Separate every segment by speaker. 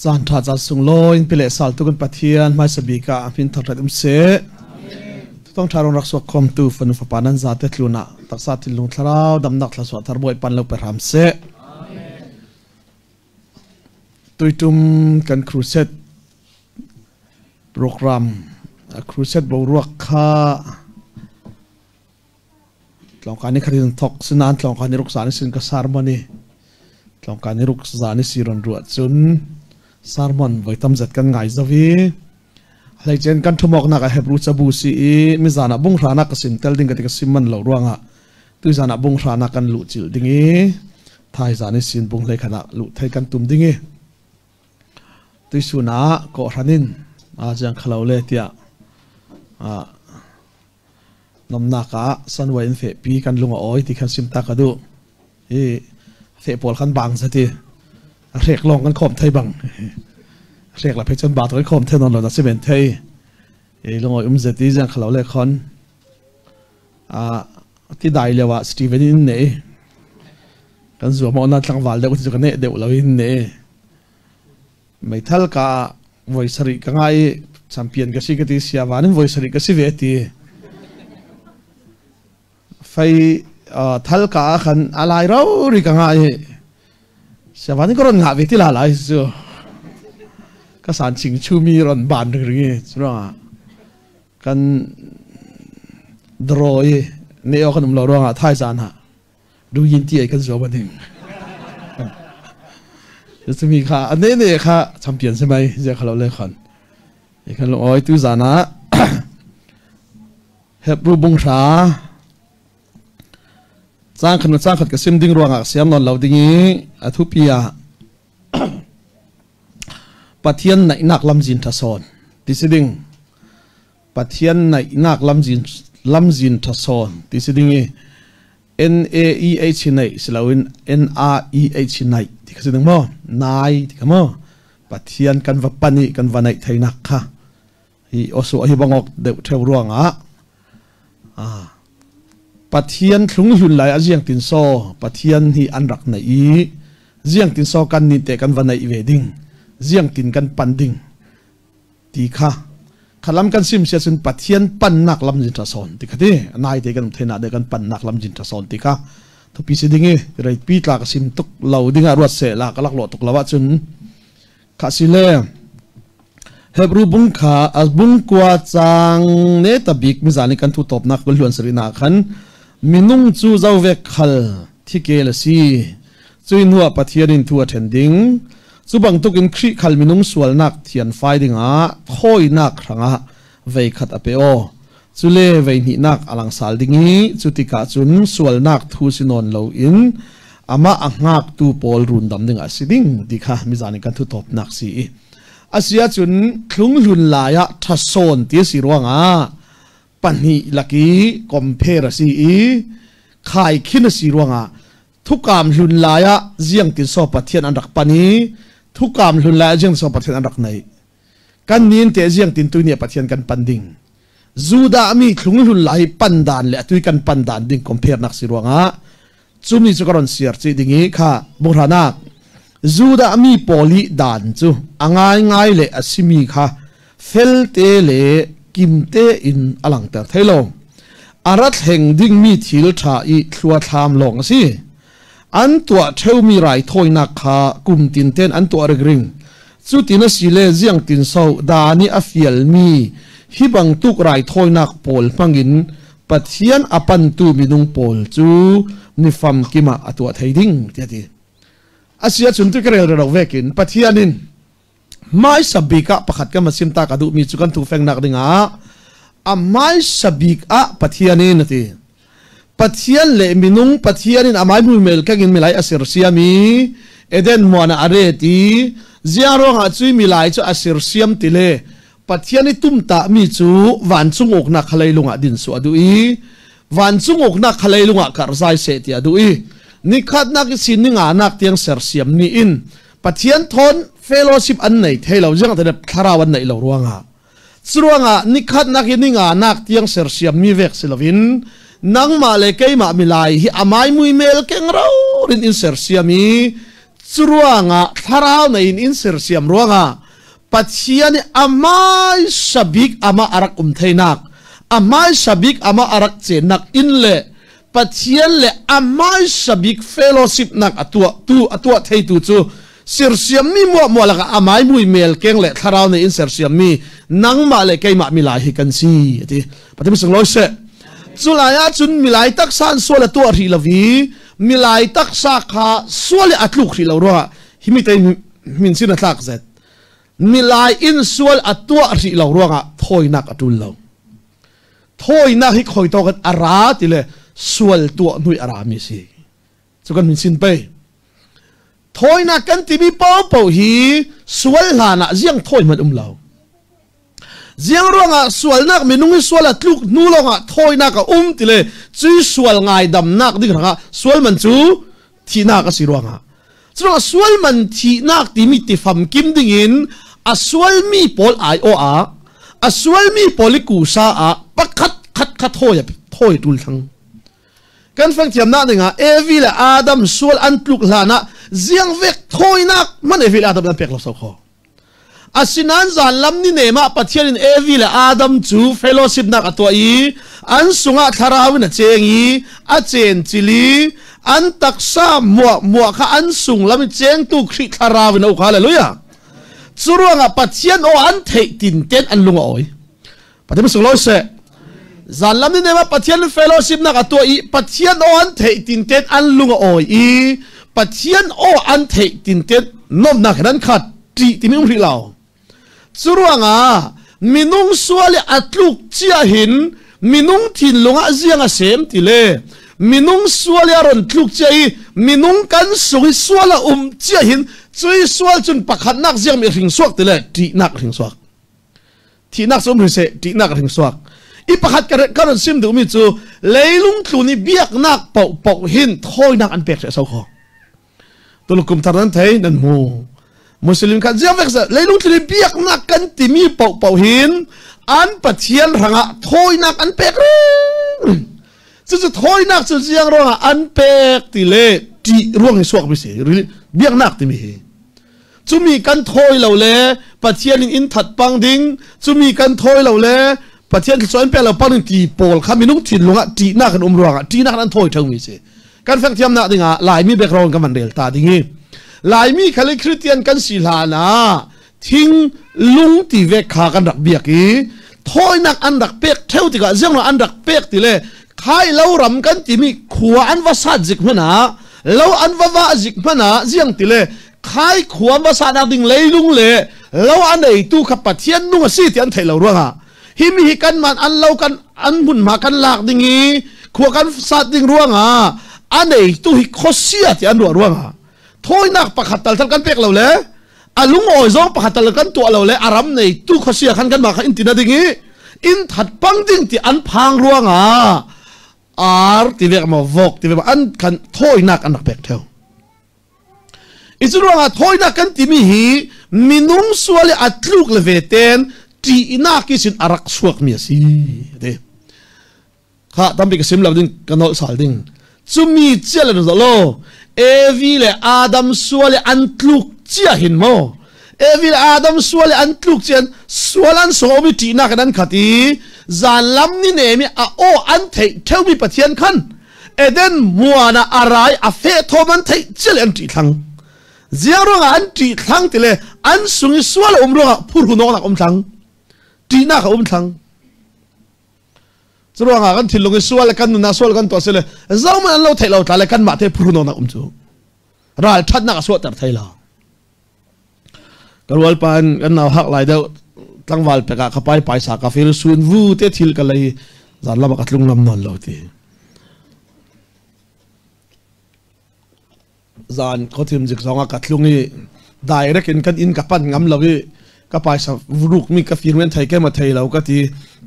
Speaker 1: Caan ṭha caan sunglawi in pile sal tu kan Pathian hmaisa bik ah a min thangṭhat um seh. Thutong ṭha rong rak suak khomtu fanu fapa nan zate tlun ah taksa thinlung thlarau damnak thla thar bawi pan lo pe hram seh. Tuitum kan crusade program crusade boruak kha Tlawngka ni khat in thok sinain tlawngka ni ruk zan sin ka sermon i tlawngka ni ruk zan i si ron ruah cun sermon voi tam zat kan ngai zo i hleicen kan thumok nak a Hebrew cabu si i mizan ah bunghra nak ka sim tel ding ka ti ka sim man lo ruangah tu zan ah bunghra nak kan luh cil ding i thai zan i sin bung hlei khan ah luh thei kan tum ding i tuisun ah kawhhran in a jiang khalo le tiah Nomnak ah sanwai in fehpi kan lung a awi ti khan sim ta ka duh. Hi feh pawl khan bang zati. A hrek lawng kan khom thei bang. Hrek la phei chon ba to khom thei non lo na si ben thei. E lung oi um zati jang khalo le khon. A ti dai lewa Steven in ne. Kan zuam mo na tlangwal deuh chu ka ne deuh lo in ne. Meithal ka voi sarih ka ngai i champion ka si ka ti siavan in voi sarih ka si ve ti fei thal ka ah khan a lai ro ri ka ngai i siavan in ka ron ngah ve ti la lai cu ka san ching chu mi ron ban ring ring i cu ruangah kan draw i ne o kan um lo ruangah thai zan ha du yin ti ai kan zuam ding mi kha ane ne kha champion se mai je khalo le khan e khan lo oi tu zana Hebrew bung hra chang khan chang khat ka sim ding ruangah siam non lo ding i athu pia Pathian naihnak lamzin tha sawn ti si ding Pathian naihnak lamzin lamzin tha sawn ti si ding i NAEH naih si loin NREH naih ti kha si ding maw nai ti kha maw Pathian kan va pan i kan va naih theinak kha hi osu hi bangok deuh theu ruangah Pathian thlung hlun lai a ziang tin so Pathian hi an rak nei i ziang tin so kan ni te kan va nei ve ding ziang tin kan pan ding ti kha khalam kan sim sia cun Pathian pannak lam jin tha son ti kha ti nai te kan thena de kan pannak lam jin tha son ti kha thupi si ding i rei pi tla ka sim tuk lo ding ah ruat se la ka lak lo tuk lo ah cun kha si le Hebrew bung kha bung kua chang ne tabik mi zani kan thu top nak kul hluan sari na khan minung chu zo vek khal thi ke la si cui nuwa Pathian in thu a then ding chu bang tuk in Khrih khal minung sualnak thian fai dingah thawinak hrangah vei khat a pe o chule vei hnihnak alang sal ding i chu tikah cun sualnak thu si nawn lo in ama a hngak tu pawl run dam ding a si ding ti kha mizan in kan thu tawp nak si i asia cun thlung hlun lai ah thasawn ti si ruangah pahnih laki compare a si i khai khin a si ruangah thukam hlun lai ah ziang tin so Pathian an rak pan i thukam hlun lai ah ziang so Pathian an rak nei kan nin te ziang tin tu nih Pathian kan pan ding Judah mi thlung hlun lai pan dan le atui kan pan dan ding compare nak si ruangah chumi chu ka ron siar chi ding i kha bunghranak Judah mi poli dan chu angai ngai le asimi kha felte le kimte in alangter thailo arat hleng ding mi thil tha i thlua thlam long asi an tua theumi rai thoinak kha kum tin ten an tua ring chu tin a si le ziang tin so dani a fial mi hi bang tuk rai thoinak pawl hmangin Pathian apan tu minung pawl chu ni fam kima atua thei ding tia ti asia chun tu karel ro vekin Pathianin mai sabik ah pakhat ka masim ta ka duh mi chu kan thu feng nak ding ah a mai sabik ah Pathianin ati Pathian le minung Pathianin amai mui mel kengin milai asir siami Eden muana are ti ziarong ah chui milai chu asir siam ti le Pathian i tum ta mi chu vancung uknak khalei lungah din su adu i vancung uknak khalei lungah kar zai se ti adu i nikhat nak i sin ninga nak tiang ser siam ni in Pathian thon fellowship an nei thei lo jang te thlarau an nei lo ruangah curuangah nikhat nak i ninga nak tiang ser siam mi vek silovin nangmah le keimah milai hi amai mui mel keng ro rin in ser siam i Curuangah thlarau nei in in sersiam ruangah Pathian i a hmaisa bik amah a rak um theinak, a hmaisa bik amah a rak cennak inn le Pathian le a hmaisa bik fellowship nak a tuah tu a tuah theitu cu sersiammi muahmuah lakah amai mui mel keng le thlarau nei in sersiammi nangmah le keimah milai hi kan si a ti. Pathian sunglawi seh. Culai ahcun milai taksa an sual a tuah rih lo i milai taksa kha sual i a tluk rih lo ruangah hi mi te min sin a tlak zet. Milai in sual a tuah rih lo ruangah thawinak a tul lo. Thawinak hi khoi tawk in a ra ti le sual tuah hnui a ra mi si. Cu kan min sin pei. Thawinak kan timi paohpaoh hi sual hlan ah ziang thawi hmanh um lo. Ziang ruangah sualnak minung hi sual a tluk hnu lawngah thawinak a um ti le cui sual ngaidamnak ding rangah sual man cu thihnak a si ruangah. Curuangah sual man thihnak timi tifam kim dingin a sualmi pawl ai aw ah a sualmi pawl i kusa ah pakhat khat kha thawi thawi tul thlang. Kan fang thiamnak dingah Evi le Adam sual an tluk hlan ah ziang vek thawinak man Evi le Adam an pek lo so kho. Asinain zanlam ni nem ah Pathian in Evi le Adam cu fellowship nak a tuah i an sungah thlarau in a cheng i a cen cili an taksa muah muah kha an sung lam i chengtu Khrih thlarau in a uk. Hallelujah. Cu ruangah Pathian aw an theih tin ten an lung a awi. Pathian sunglawi seh. Zanlam ni nem ah Pathian fellowship nak a tuah i Pathian aw an theih tin ten an lung a awi i Pathian aw an theih tin ten nomnak hin an khat ṭih timi um hrih lo. Cu ruangah minung sual i a tluk cia hin minung thinlung ah ziang a sem ti le minung sual i a ron tluk cia i minung kan sung i sual a um cia hin cui sual cun pakhatnak ziang mi hring suak ti le ṭihnak hring suak. Thihnak cu um hri seh, ṭihnak a hring suak. I pakhat ka ron sim duhmi cu leilung tlun i biaknak paohpaoh hin thawinak an pek hreh so kho. Tuluk kum thar nan thei nan hmu. Muslim kha ziang vek leilung tlun i biaknak kan timi paohpaoh hin an pathian hrangah thawinak an pek ring. Cucu thawinak cu ziang ruangah an pek ti le ṭih ruang i suak mi si. Biaknak timi hi. Cumi kan thawi lo le Pathian in in that pang ding, cumi kan thawi lo le Pathian thluachuah in pek lo pang ding ti pawl kha minung thinlung ah ṭihnak an um ruangah ṭihnak an thawi ṭheumi si. Kan fek thiamnak dingah Laimi background kan van rel ta ding i Laimi khal i Christian kan si hlan ah thing lung ti vek kha kan rak biak i thawinak an rak pek ṭheu tikah ziang an rak pek ti le khai lo ram kan timi khua an va sat zik hmanh ah lo an va va zik hmanh ah ziang ti le khai khua hmasa ding leilung le lo a neitu kha Pathian nung a si ti an theih lo ruangah hi mi hi kan man an lo kan an hmunhma kan lak ding i khua kan sat ding ruangah a neitu hi khosia ti an ruah ruangah thawinak pakhat tal tal kan pek lo le a lungawi zong pakhat tal kan tuah lo le a ram neitu khosia khan kan mah kha in tina ding i in that pang ding ti an phang ruangah ar ti vek ma vok ti vek an kan thawinak an rak pek theo. I cu ruangah thawinak kan timi hi minung sual i a tluk le ve ten ṭihnak i sin a rak chuakmi a si ti. Kha tampi ka sim lo ding ka nolh sal ding. Cumi cia le lo Evi le Adam sual i an tluk cia hin mo Evi le Adam sual i an tluk cian sual an sawmi ṭihnak in an khat i zanlam ni nem i a aw an theih ṭheumi Pathian khan Eden muan ah a rai a feh thawm an theih cia an ṭih thlang. Ziang ruangah an ṭih thlang ti le an sung i sual a um ruangah phurhunawknak um thlang. Ṭihnak a um thlang. Cu ruangah kan thinlung i sual le kan nun ah sual kan tuah si le zohmanh an lo theih lo tla le kanmah te phurhunawknak um cu ral ṭhatnak a suahter thei lo. Ka rual pa in kan nau hak lai deuh tlangval pek ah ka pai paisa ka fil sun vu te thil ka lei zan lam ah ka tlung lam nawn lo ti. Zan khuathim zik zong ah ka tlung i direct in kan inn ka pan ngam lo i ka paisa ruk mi ka fir men thei ke ma thei lo ka ti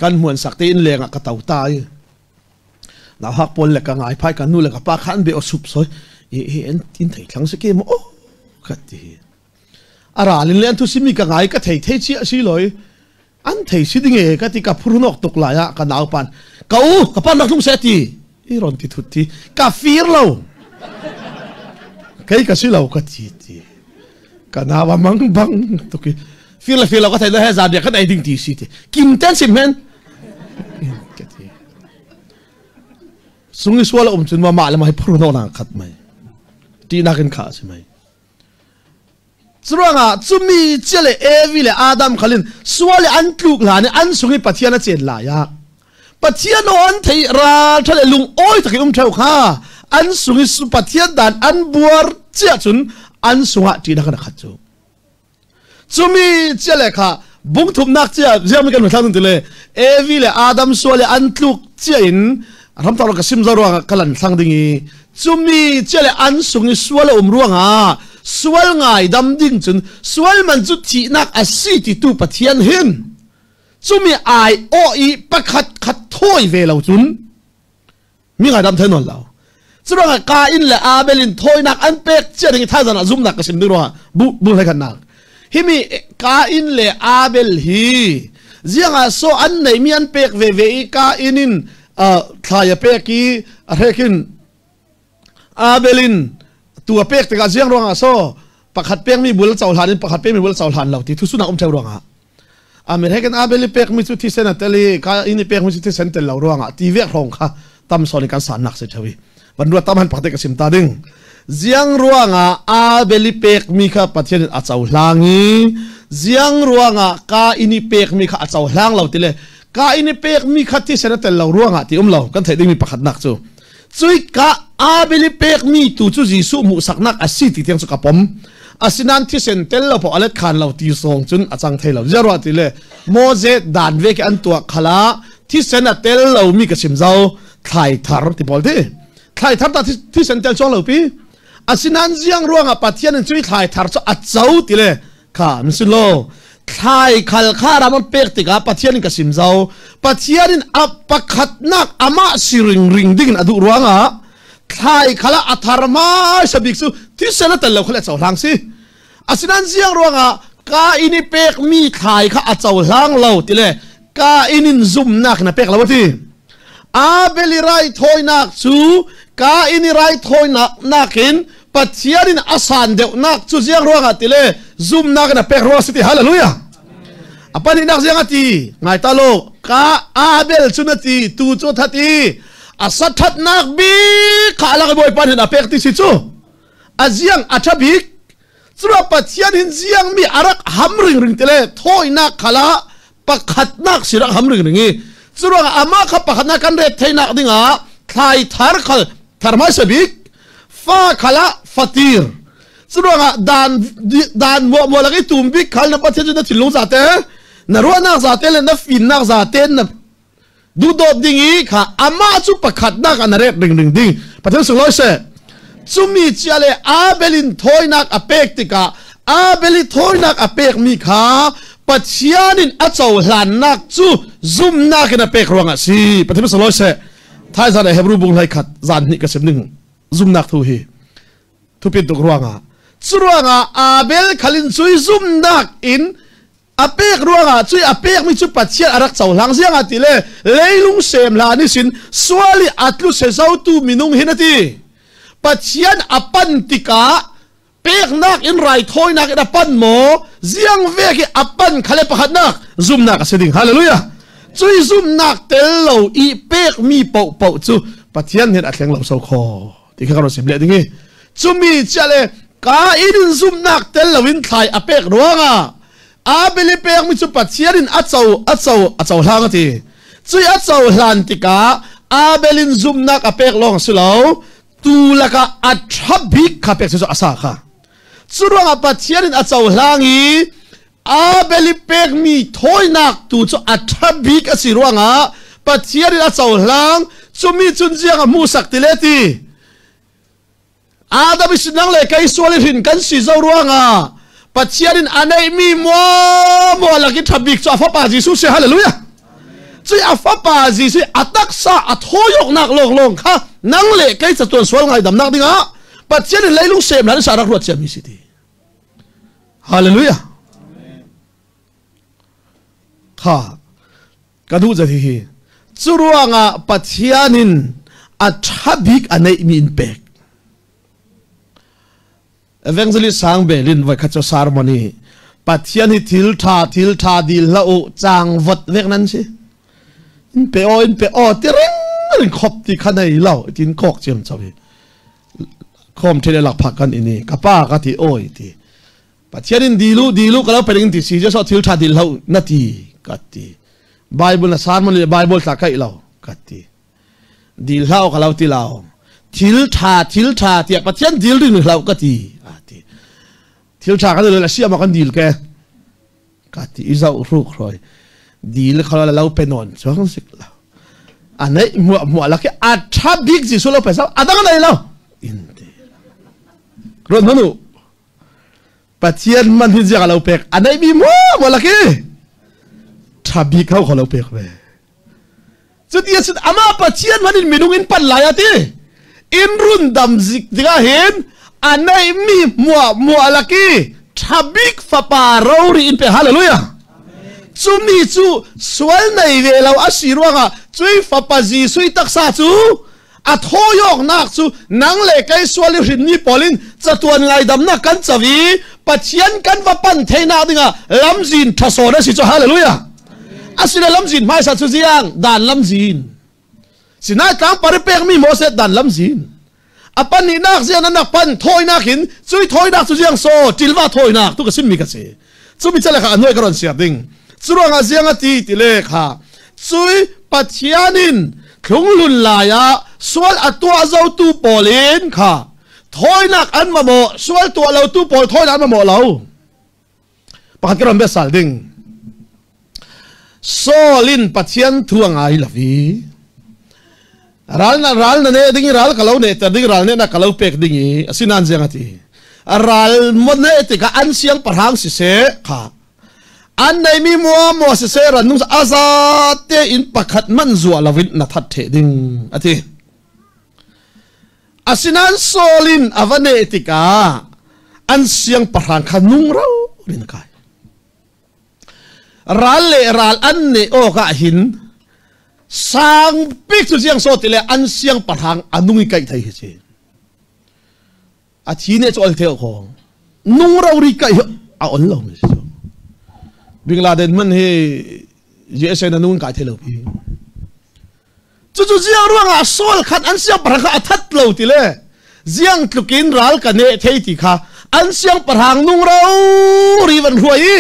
Speaker 1: kan hmuan sak te in leng ah ka to ta i na hak pawl le ka ngai phai ka nu le ka pa khan be o sup soi i hi en tin thei thlang se ke mo o ka ti ara lin le an thu simi ka ngai ka thei thei chi si loi an thei si ding e ka ti ka phurunok tuk lai a ka nau pan ka u ka pan rak tlung se ti i ron ti thut ti ka fir lo. Kei ka si lo ka ti ti. Ka nawa mang bang tuki. Fir le fir lo ka thei he zan kan ei ding ti si ti. Kim ten sim hen. Ka ti. Sungi sual um chun ma ma le mai phuru no na khat mai. Ti nakin kha si mai. Curuangah cumi cia le Evi le Adam khalin sual i an tluk hlan i an sung i Pathian a cen lai ah Pathian aw an thei ral ṭha le lung awi tak i um ṭheo kha an sung i Pathian dan an buar cia cun an sungah ṭihnak an khat cu. Cumi cia le kha bungthumnak cia ziam kan thlang ti le Evi le Adam sual i an tluk cia in ramtar ka sim zo ruangah ka lan thlang ding i cumi cia le an sung i sual a um ruangah sual ngai dam ding cun sual man cu thihnak a si ti tu Pathian hin cumi ai aw i pakhat khat thawi ve lo cun mi ngai dam thai nawn lo. Curuangah Kain le Abel in thawinak an pek cia ding i thaizan ah zumnak ka sim ding ruangah bu bu hlei khat nak himi Kain le Abel hi ziangah so an neimi an pek ve ve i Kain in thlai a pek i a hrekin Abel in tu a pek tikah ziang ruangah so pakhat pekmi bul cohlan in pakhat pekmi bul cohlan lo ti thusunak um theo ruangah Amen. He kan Abel i pekmi cu thisen a tel i Kain i pekmi cu thisen tel lo ruangah ti vek hrawng kha tam sawn in kan sannak si theo i van ruat tam han pakte ka sim ta ding. Ziang ruangah Abel i pekmi kha Pathian in a cohlang i ziang ruangah Kain i pekmi kha a cohlang lo ti le Kain i pekmi kha thisen a tel lo ruangah ti um lo kan theih dingmi pakhatnak cu cui ka Abel i pekmi tu cu Jesuh hmuhsaknak a si ti tiang cu ka pom. Asinain thisen tel lo paoh alet khan lo ti song cun a cang thei lo. Ziaruah ti le Moses dan ve ke an tuah khala thisen a tel lo mi ka sim zau thlai thar ti pawl ti. Thlai thar ta thisen tel chuang lo pi. Asinain ziang ruangah Pathian in cui thlai thar cu a co ti le kha an si lo. Thlai khal kha ram an pek tikah Pathian in ka sim zau. Pathian in a pakhatnak amah si ring ring ding in a duh ruangah thlai khala a thar hmaisa bik cu thisen a tel lo kha le cohlang si. Asinain ziang ruangah ka in i pekmi thlai kha a cohlang lo ti le ka in in zumnak na pek lo ti. Abel i raithawinak cu ka in i raithawinak nakin Pathian in a san deuhnak cu ziang ruangah ti le zumnak in a pek ruang si ti. Hallelujah. A pahnihnak ziang a ti ngai ta lo ka Abel cu na ti tu cu that i a sathatnak bik kha alak i Bawipa nih a pek ti si cu a ziang a ṭha bik cura Pathian hin ziang mi a rak ham ringring te le thawinak khala pakhatnak si rak ham ringring i curuangah amah kha pakhatnak kan ret theinak dingah thlai thar khal thar hmaisa bik fa khala fatir curuangah dan dan muah muah lak i tum bik khal na Pathian cu na thinlung zate na ruahnak zate le na fimnak zate na duhdawt ding i kha amah cu pakhatnak ah na rek ring ring ding. Pathian sunglawi seh. Cumi chia le Abel in thawinak a pek tikah Abel i thawinak a pekmi kha Pathian in a cohlannak cu zumhnak in a pek ruangah si. Pathian sunglawi seh. Thaizan ah Hebrew bung hlei khat zan hnih ka sim ning zumnak thu hi thupit tuk ruangah cu ruangah Abel khalin cui zumnak in a pek ruangah cui a pekmi cu Pathian a rak cohlang. Ziangah ti le leilung sem hla ni sin sual i a tlu se zotu minung hin a ti Pathian a pan tikah peknak in raithawinak in a pan maw ziang vek i a pan khale pakhatnak zumnak a si ding. Hallelujah. Cui zumnak tel lo i pekmi paoh paoh cu Pathian hin a thleng lo so kho ti kha kan sim le ding i cumi chia le ka in zumnak tel lo in thlai a pek ruangah Abel i pekmi cu Pathian in a co a co a cohlang a ti. Cui a cohlan tikah Abel in zumnak a pek lawng si lo tu lakah a ṭha bik kha pek cu a sa kha. Cu ruangah Pathian in a cohlang i Abel i pekmi thawinak tu cu a ṭha bik a si ruangah Pathian in a cohlang. Cumi cun ziang a hmuhsak ti le ti. Adam i sinang le kei sual i hrin kan si zo ruangah Pathian in a neihmi muamua lak i ṭha bik cu a fapa Jesuh si. Hallelujah. Cui a fapa Jesuh a taksa a thawiyoknak lawnglawng kha nang le kei catuan sual ngaidamnak dingah Pathian in leilung sem hlan sa rak ruat ciami si ti. Hallelujah. Kha ka duh zat hi cu ruangah Pathian in a ṭha bik a neihmi in pek. Evangelist Sang Belin voi khat cu sermon hi Pathian hi thil tha thil tha dil hlah u chang vot vek nan si in pe o in pe o ti ring ring khop ti kha nei lo tin kok chiam chawi khom thele lak phak kan ini ka pa ka ti oi ti Pathian in dilu dilu ka lo pe ding ti si je so thil tha dil hlo na ti ka ti Bible na sermon le Bible tla kai lo ka ti dil hlau ka lo ti lo thil tha thil tha tiah Pathian dil ding hlo ka ti a ti thil tha kan dil la siam kan dil ke ka ti i zau ruk roi dil kha la lo pe non chuang sik lo a nei mua mua la ke a tha bik Jesu lo pe sa adang nei lo in ti ron manu Pathian man hi ziang lo pek a nei mi mua mua la ke tha bik kho kho lo pek ve Cuti a sin amah Pathian hmanh in minung in pan lai a ti. In run dam zik tikah hin a neihmi muah muah laki ṭhabik fapa rori in pe hallelujah. Cumi cu sual nei ve lo a si ruangah cui fapa Jesuh i taksa cu a thawyawknak cu nang le kei sual i hrinmi pawl in catuan ngaidamnak kan co i Pathian kan va pan theinak dingah lamzin ṭhasawn a si cu hallelujah asile lamzin hmaisa cu ziang dan lamzin Sinai tlang pari pekmi Moses dan lamzin a pahnihnak ziang nan nak pan thawinak in cui thawinak cu ziang so ṭilva thawinak tu ka simmi ka si cumi cale kha a hnuai ka ron siar ding curuangah ziang a ti ti le kha cui Pathian in thlunglun lai ah sual a tuah zotu pawl in kha thawinak an mamawh sual tuah lotu pawl thawinak an mamawh lo pakhat ka ron biasal ding Saul in Pathian thu a ngai lo i ral na ral na ne ding i ral ka lo ne ter ding ral ne na ka lo pek ding i asinan ziang ati ral mo ne tikah an siang pahrang siseh kha an neimi mua mua siseh ran nung aza te in pakhat man zua lovin na that the ding ati asinan Saul in ava ne tikah an siang pahrang kha nung ro rin kai Ral le ral an ne awk ah hin sang bik cu ziang saw ti le an siangpahrang a nung i kaih thei hi si. A thi ne cu ol theu khong. Nung rori kaih hi a on lo mi si. Bin Laden man hi USA na nung kai thei lo pi. Cucu ziang ruangah Saul khan an siangpahrang kha a that lo ti le ziang tlukin ral ka neh thei ti kha an siangpahrang nung ro ri van hruai i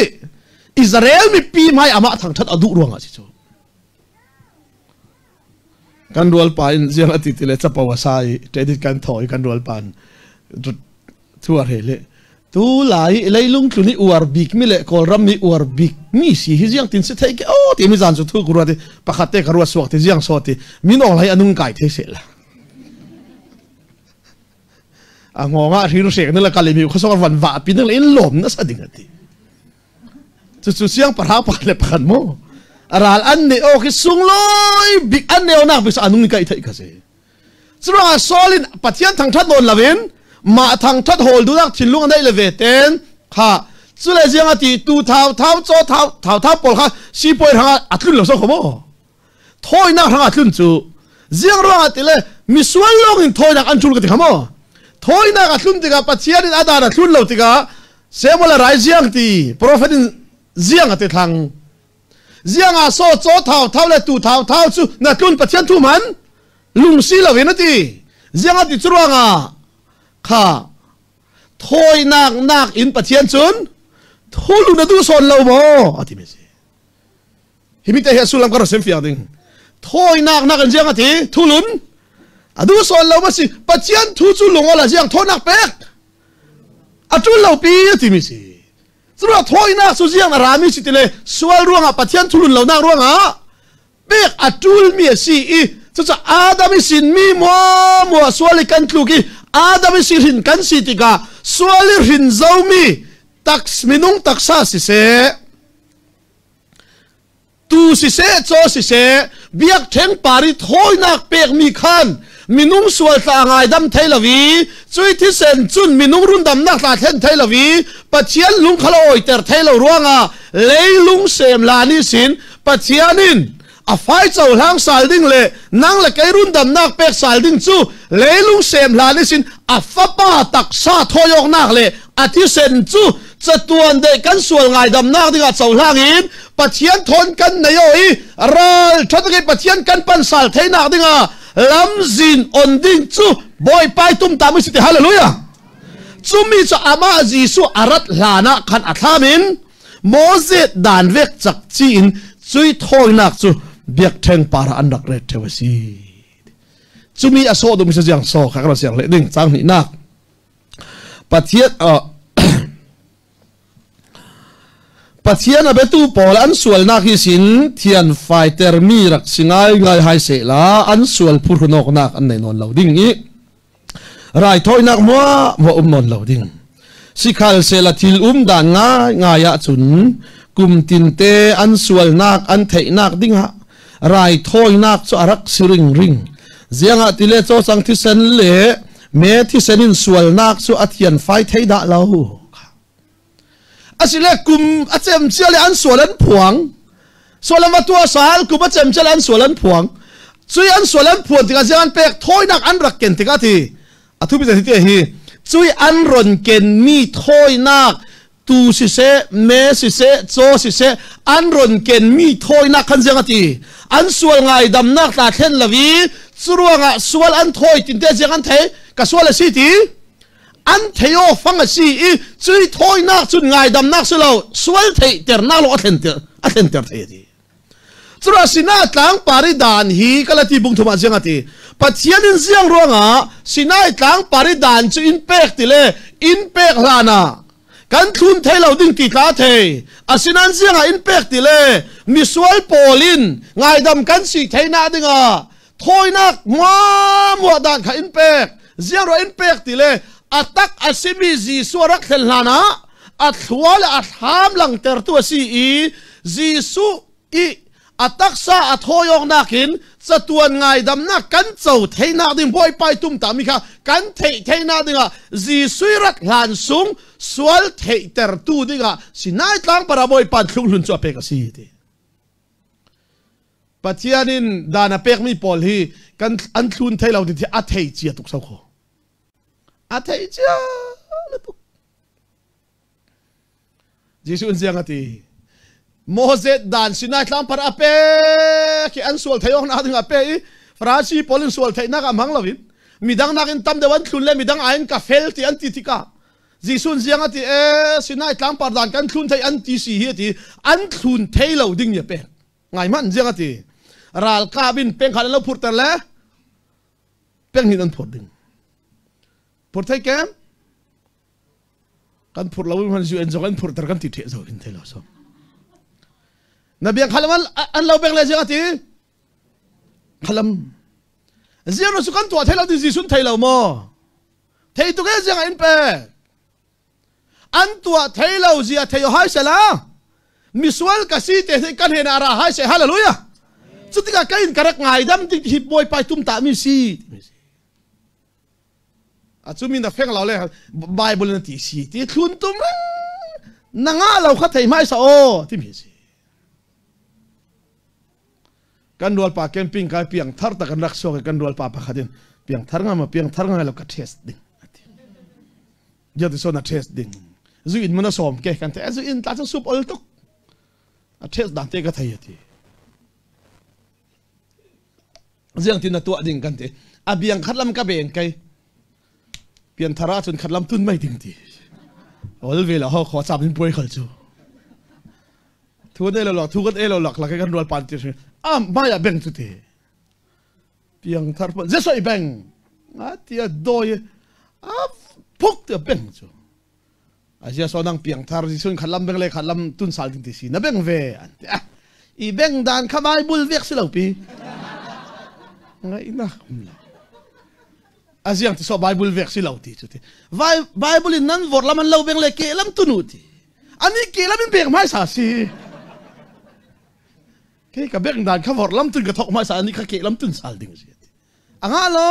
Speaker 1: Israel mipi hmai amah thangthat a duh ruangah si cu. Kan rual pa in ziang a ti ti le capo a sa i credit kan thaw i kan rual pa in Thu a rel i tu lai leilung tlun i uar bik mi le Kawlram mi uar bik mi si hi ziang tin si thei ke o ti mi zan cu thu ku ruat i pakhat te ka ruat suak ti ziang so ti min ong lai anung kai thei se la a ngong ah hrir hrek na la kal mi kho sok van va pin le in lom na sa ding ati cu cu siang parha pakhat le pakhat mo ral an ne o khi sungloi bik an neo nak bik anung kai thei ka se Curuangah Saul in Pathian thangṭhat nawn loin mah thangṭhat hawl duhnak thinlung a neih le ve ten kha cule ziang a ti tu thau thau caw thau thau thau pawl kha sipawi hrangah a tlun lo so kho maw thawinak hrangah tlun cu ziang ruangah ti le misual lawng in thawinak an ṭul ka ti kha maw thawinak a tlun tikah Pathian in a dan a tlun lo tikah Samuel a rai ziang ti profet in ziang a ti thlang Ziang ah saw caw thau thau le tu thau thau cu na tlun Pathian thu man lungsi lo in a ti. Ziang a ti cu ruangah kha thawinak nak in Pathian cun thulu na duh sawn lo maw a ti mi si. Hi mi te hi a sullam ka rak sim fiang ding. Thawinak nak in ziang a ti thulun a duh sawn lo ma si Pathian thu cu lung ala ziang thawinak pek a tul lo pi a ti mi si. Curuang thawinak cu ziang a rami si tile sual ruangah Pathian thulun lonak ruangah pek a ṭulmi a si i cucu Adam i sinmi maw maw sual i kan tluk i Adam i si hrin kan si tikah sual i hrin zomi taks minung taksa siseh Tu siseh, caw siseh, biakṭheng par i thawinak pekmi khan minung sual tla ngaidam thei lo i cui thisen cun minung rundamnak tla thlen thei lo i Pathian lung kha la awiter thei lo ruangah leilung sem la nih sin Pathian in A fai cohlang sal ding le nang le kei rundamnak pek sal ding cu leilung sem hlan isin a fapa taksa thoyoknak le a thisen cu chatuan de kan sual ngaidamnak dingah cohlang in Pathian thon kan nei o i ral thatake Pathian kan pan sal theinak dingah lamzin on ding cu Bawipa tum ta mu si ti hallelujah. Cumi cu amah Jesuh arat hlanah khan a thlam in Moses dan vek chak chi in cui thawinak cu biakṭheng para an rak ret ṭheu a si. Cumi a sawh dum si ziang saw kha kan siang le ding cang hnih nak. Pathian Pathian a betu pawl an sualnak hi sin thian faiter mi rak si ngai ngai hai se la an sual phuhrunawknak an nei nawn lo ding i raithawinak hmuah hmuah um nawn lo ding sikhal sela thil um dan ngai ngai ahcun kum tinte an sualnak an theihnak dingah raithawinak cu a rak si ring ring ziangah tile chaw cang thisen le me thisen in sualnak cu a thian fai thei dah lo asile kum a cem cia le an sual an phuang sual an va tua sal kum a cem cia le an sual an phuang cui an sual an phuan tikah ziang an pek thawinak an rak ken tikah ti a thu bi ti hi cui an ron ken mi thawinak tu siseh me siseh chaw siseh an ron ken mi thawinak khan ziang ati an sual ngai damnak tla thlen lavi curuangah sual an thawi tin te ziang an thei ka sual a si ti An theo fang a si i cui thawinak cun ngaidamnak si lo sual theihternak lawng a thlenter a thlenter thei a ti. Cura Sinai tlang pari dan hi Galati bung thum ah ziang a ti. Pathian in ziang ruangah Sinai tlang pari dan cu in pek ti le in pek hlan ah kan thlun thei lo ding ti tla thei. Asinan ziang ah in pek ti le misual pawl in ngaidam kan si thei na dingah thawinak muah dan kha in pek ziang in pek ti le a tak a simi Jesuh rak thlen hlan ah a thlua le a thlam langtertu a si i Jesuh i a taksa a thawiyawk nakin chatuan ngaidamnak kan co theinak ding bawipai tum ta mi kha kan theih theinak dingah Jesuh rat hlan sung sual theihtertu dingah Sinai tlang para bawipa thlung hlun cu a pek a si ti. Pathian in dan a pekmi pawl hi kan an thlun thei lo ti a thei cia tuk so kho. A thei cia tuk. Jesuh in ziang a ti. Moses dan Sinai tlang par a pe khi an sual thei awk na ding a pe i Farasi pawl in sual theihnak a hmang lo in midang nakin tam deuh an thlun le midang ain ka fel ti an ti tikah Jesuh ziang a ti e Sinai tlangpar dan kan thlun thei an ti si hi a ti an thlun thei lo ding ni a pek ngai hmanh ziang a ti ralkap in peng khan an lo phurter le peng hin an phur ding phur thei kem kan phur lo man zu en zong an phurter kan ti the zo hin thei lo so na biang khalam an lo beng le ziang a ti khalam ziang su kan tuah thei lo ti Jesuh thei lo maw Thei tuk e ziang in pek. An tuah thei lo zia thei hai se la. Misual ka si te thei kan hen ara hai se hallelujah. Cutikah ka in ka rak ngai dam ti hi bawi pai tum ta mi si. A chu mi na feng lo le Bible na ti si ti thlun tum na nga lo kha thei mai sa o ti mi si. Kan rual pa camping kai piang thar ta kan rak suak kan rual pa pakhat in piang thar nga ma piang thar nga lo ka test ding ati dia ti so na test ding zu in mana som ke kan te zu in ta chu sup ol tuk a test dan te ka thai ati ziang tin na tua ding kan te a biang khat lam ka beng kai pian thara chun khat lam tun mai ding ti ol ve la ho kho chap in puai khal chu Thu ne lo thu kan e lo lak lak kan rual pan ti am maya beng chu te piang thar pon je soi beng a tia doi a phuk te beng chu a sia so nang piang thar ji sun khalam beng le khalam tun sal ding ti si na beng ve an ti a i beng dan kha bible vek si lo pi ngai na um lo a ziang ti so bible vek si lo ti chu ti bible in nan vor lam an lo beng le ke lam tunu ti Ani ke lam in pek hmaisa si. Ke ka bek dan kha vor lam tun ka thok hmaisa ani kha ke lam tun sal ding si. Anga lo.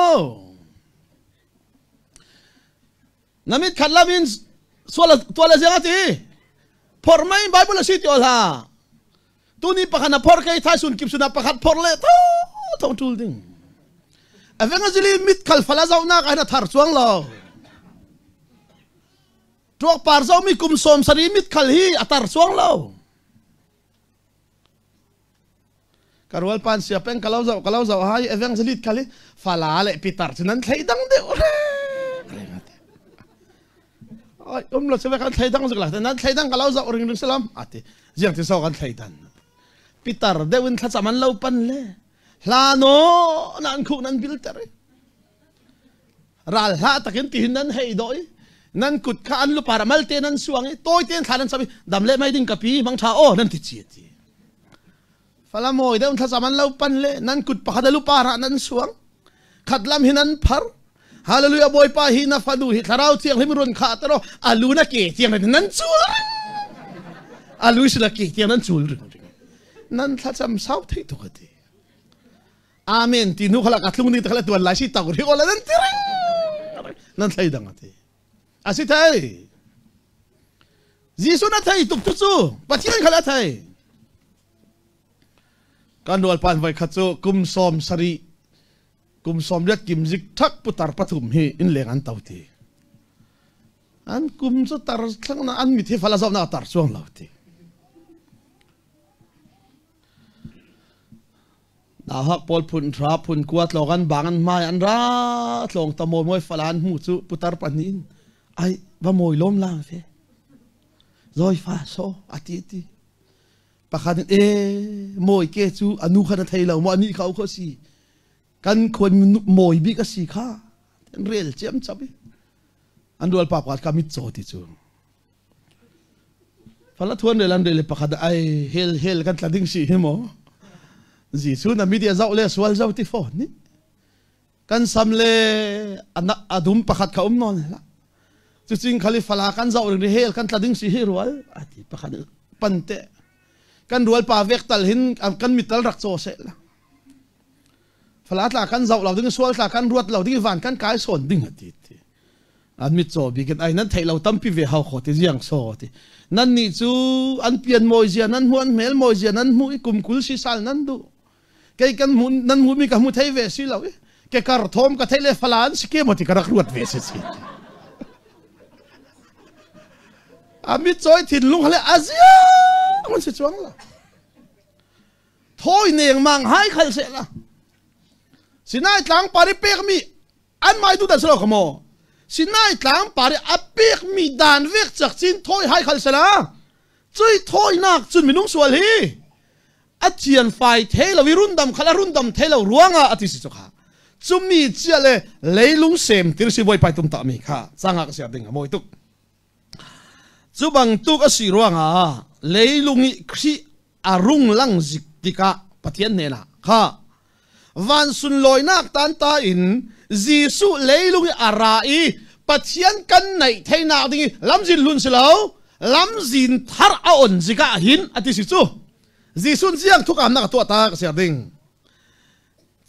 Speaker 1: Namit khat lam in sual tual ziang ati. Phor mai Bible si ti ol ha. Tuni pakhat na phor kei thai sun kip suna pakhat phor le tho tho tul ding. Evangeli mit khal fala zau nak ai na thar chuang lo. Tuak par zau mi kum som sari mit khal hi atar chuang lo. Karual pan sia peng kalau zau kalau zau hai evangelist khali fala le pitar chu nan thlei dang deuh re. Ai um lo se kan thlei dang zik la nan thlei dang kalau zau ring ring salam ati jiang ti so kan thlei dan. Pitar deuh in thlacam an lo pan le hla no nan khu nan bil ter ral hla takin ti hin nan hei doi nan kut kha an lupar mal te nan suang i toi ten thla nan sami dam le mai ding kapi mang tha o nan ti chi ti falamoi deuh thla zaman lo pan le nan kut pakhat lu para nan suang khat lam hin an phar hallelujah boypa hi na fanu hi thlarau thiang hlim run kha taro alu na ke tiang nan chul alu sila ke tiang nan chul ring nan thla cham sau thei to ka ti Amen ti nu khala ka tlung ni khala tuan lai si tau ri ola nan tiring nan thlei dang ati asi thai Jesu na thei tuk tu cu Pathian khala thei kan rual pan voi khat cu kum som sari kum som riat kim zik thak putar pathum hi in leng an tau ti an kum cu tar thlang na an mit hi fala zau na tar chuang lo ti Nauhak pawl phun hra phun kua tlawng an bang an hmai an ra tlawng ta mawi mawi fala an hmu cu putar pahnih in ai va mawi lawm lang fe zoi fa so ati ti pakhat in e mawi ke cu anu kha na thei lo mo ani kha kho si kan khuan mawi bik a si kha an rel chiam chap i an rual pa pakhat ka mit caw ti cu Fala thuan rel an rel pakhat ai hel hel kan tla ding si hi mo. Jesuh na media zau le sual zau ti phone ni. Kan sam le adum pakhat kha um non la. Cu cing khali fala kan zau ring hel kan tla ding si hi rual ati pakhat pante. Kan rual pa vek tal hin kan mital rak cho se la. Fala tla kan zau lo ding sual tla kan ruat lo ding van kan kai son ding ati ti. An mitcaw bik in ai nan theih lo tampi ve hau kho ti ziang so ti nan nih cu an pian mawi zia nan hmu an hmel mawi zia nan hmu i kum kul si sal nan duh kei kan hmu nan hmu mi ka hmu thei ve si lo i ke kar thom ka thei le falan si ke mo ti ka rak ruat ve si si a mitcaw thinlung hale azia mun si chuang la thoi neng mang hai khal se la sinai tlang pari pek mi an mai du dan selo kamo sinai tlang pari apek mi dan vek chak chin thoi hai khal sela chui thoi nak chun minung sual hi a chian fai thei lo run dam khala run dam thei lo ruanga ati si chokha chumi chia le leilung sem tir si boi pai tum ta mi kha changa ka sia ding amoi tuk chu bang tuk a si ruanga leilung i khri arung lang zik tika pathian ne na kha van sunlawinak tan ta in Jesuh leilung i a ra i Pathian kan naih theinak ding i lamzin hlun si lo lamzin thar a on zikah hin ati si cu Jesuh ziang thukam nak a tuah ta ka siar ding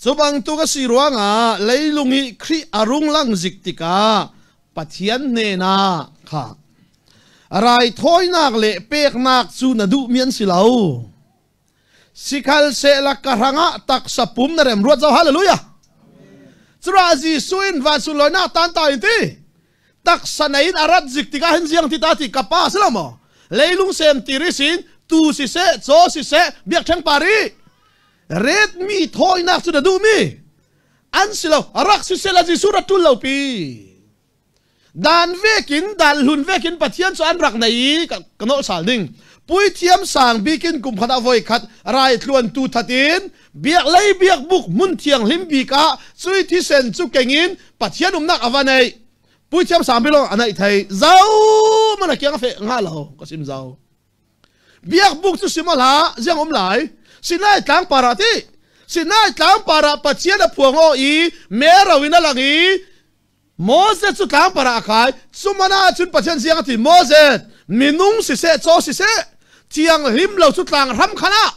Speaker 1: cu bangtuk a si ruangah leilung i Khrih a rung lang zik tikah Pathian hnenah kha raithawinak le peknak cu na duhmi an si lo Sikhal sehla ka hrangah taksa pum na rem ruat zo hallelujah. Cura Jesuh in van sunlawinak tan ta in ti taksa nei in arat zik tikah hin ziang ti ta ti kapa si lo maw leilung sem ti ri sin tu si seh caw si seh biakṭheng pari ret mi thawinak cu na duh mi an si lo rak si seh la Jesuh rat ṭul lo pi Dan vekin dan hlun vekin Pathian cu an rak nei i ka nolh sal ding. Puithiam sang bikin kum khat ah voi khat rai tluan tu thatin biak lei biak buk hmun thianghlim bik ah cui thisen cu kengin Pathian umnak a va nei. Puithiam sang bilong a naih thei. Zau mana kiang fe nga lo ka sim zau. Biak buk cu sim hlah ziang um lai. Sinai tlang para ti. Sinai tlang para Pathian a phuang o i mero in a lang i Moses cu tlangpar ah a kai. Cuman ahcun Pathian siang a ti, Moses, minung siseh, caw siseh, thianghlim lo cu tlang hram khan ah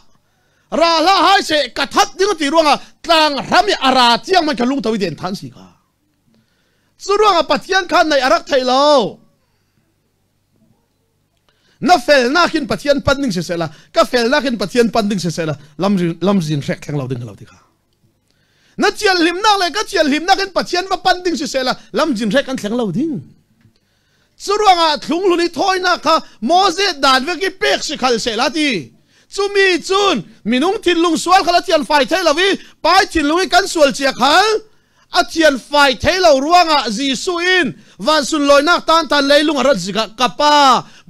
Speaker 1: ra hlah hai seh, ka that ding a ti ruangah tlang hram i a ra tiang man kha lungtho i den than si kha. Cu ruangah Pathian kha naih a rak thei lo. Na felnak in Pathian pan ding siseh la, ka felnak in Pathian pan ding siseh la, lamzin hrek thleng lo ding lo ti kha. Na thianhlimnak le ka thianhlimnak in Pathian va pan ding siseh la, lamzin hrek an thleng lo ding. Curuangah thlunglun i thawinak kha Moses dan vek i pek si khal seh la ti. Cumi cun minung thinlung sual khal a thian fai thei lo i pai thinlung i kan sual cia khal a thian fai thei lo ruangah Jesuh in van sunlawinak tan tan leilung a rat zikah ka pa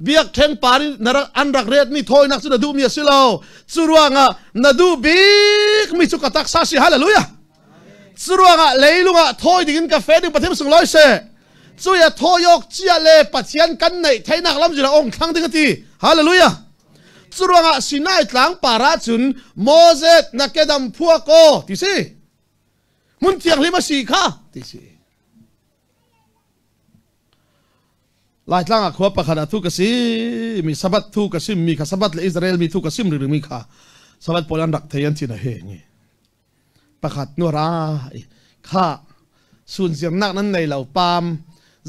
Speaker 1: biakṭheng par in an rak retmi thawinak cu na duhmi a si lo. Cu ruangah na duh bikmi cu ka taksa si. Hallelujah! Curuangah leilung ah thawi dingin ka fe ding Pathian sunglawi seh. Cuya thawi awk cia le Pathian kan neih theinak lam zira ong thlang ding ati. Hallelujah. Curuangah Sinai tlang par ah cun Moses na kedam phua ko ti si. Hmun thianghlim a si kha ti si. Laitlang ah khua pakhat ah thu ka si mi Sabbath thu ka sim mi kha Sabbath le Israel mi thu ka sim ri mi kha Sabbath pawl an rak thei an thin a he ngi. Pakhat nu ra kha sunzirnak nan nei lo pam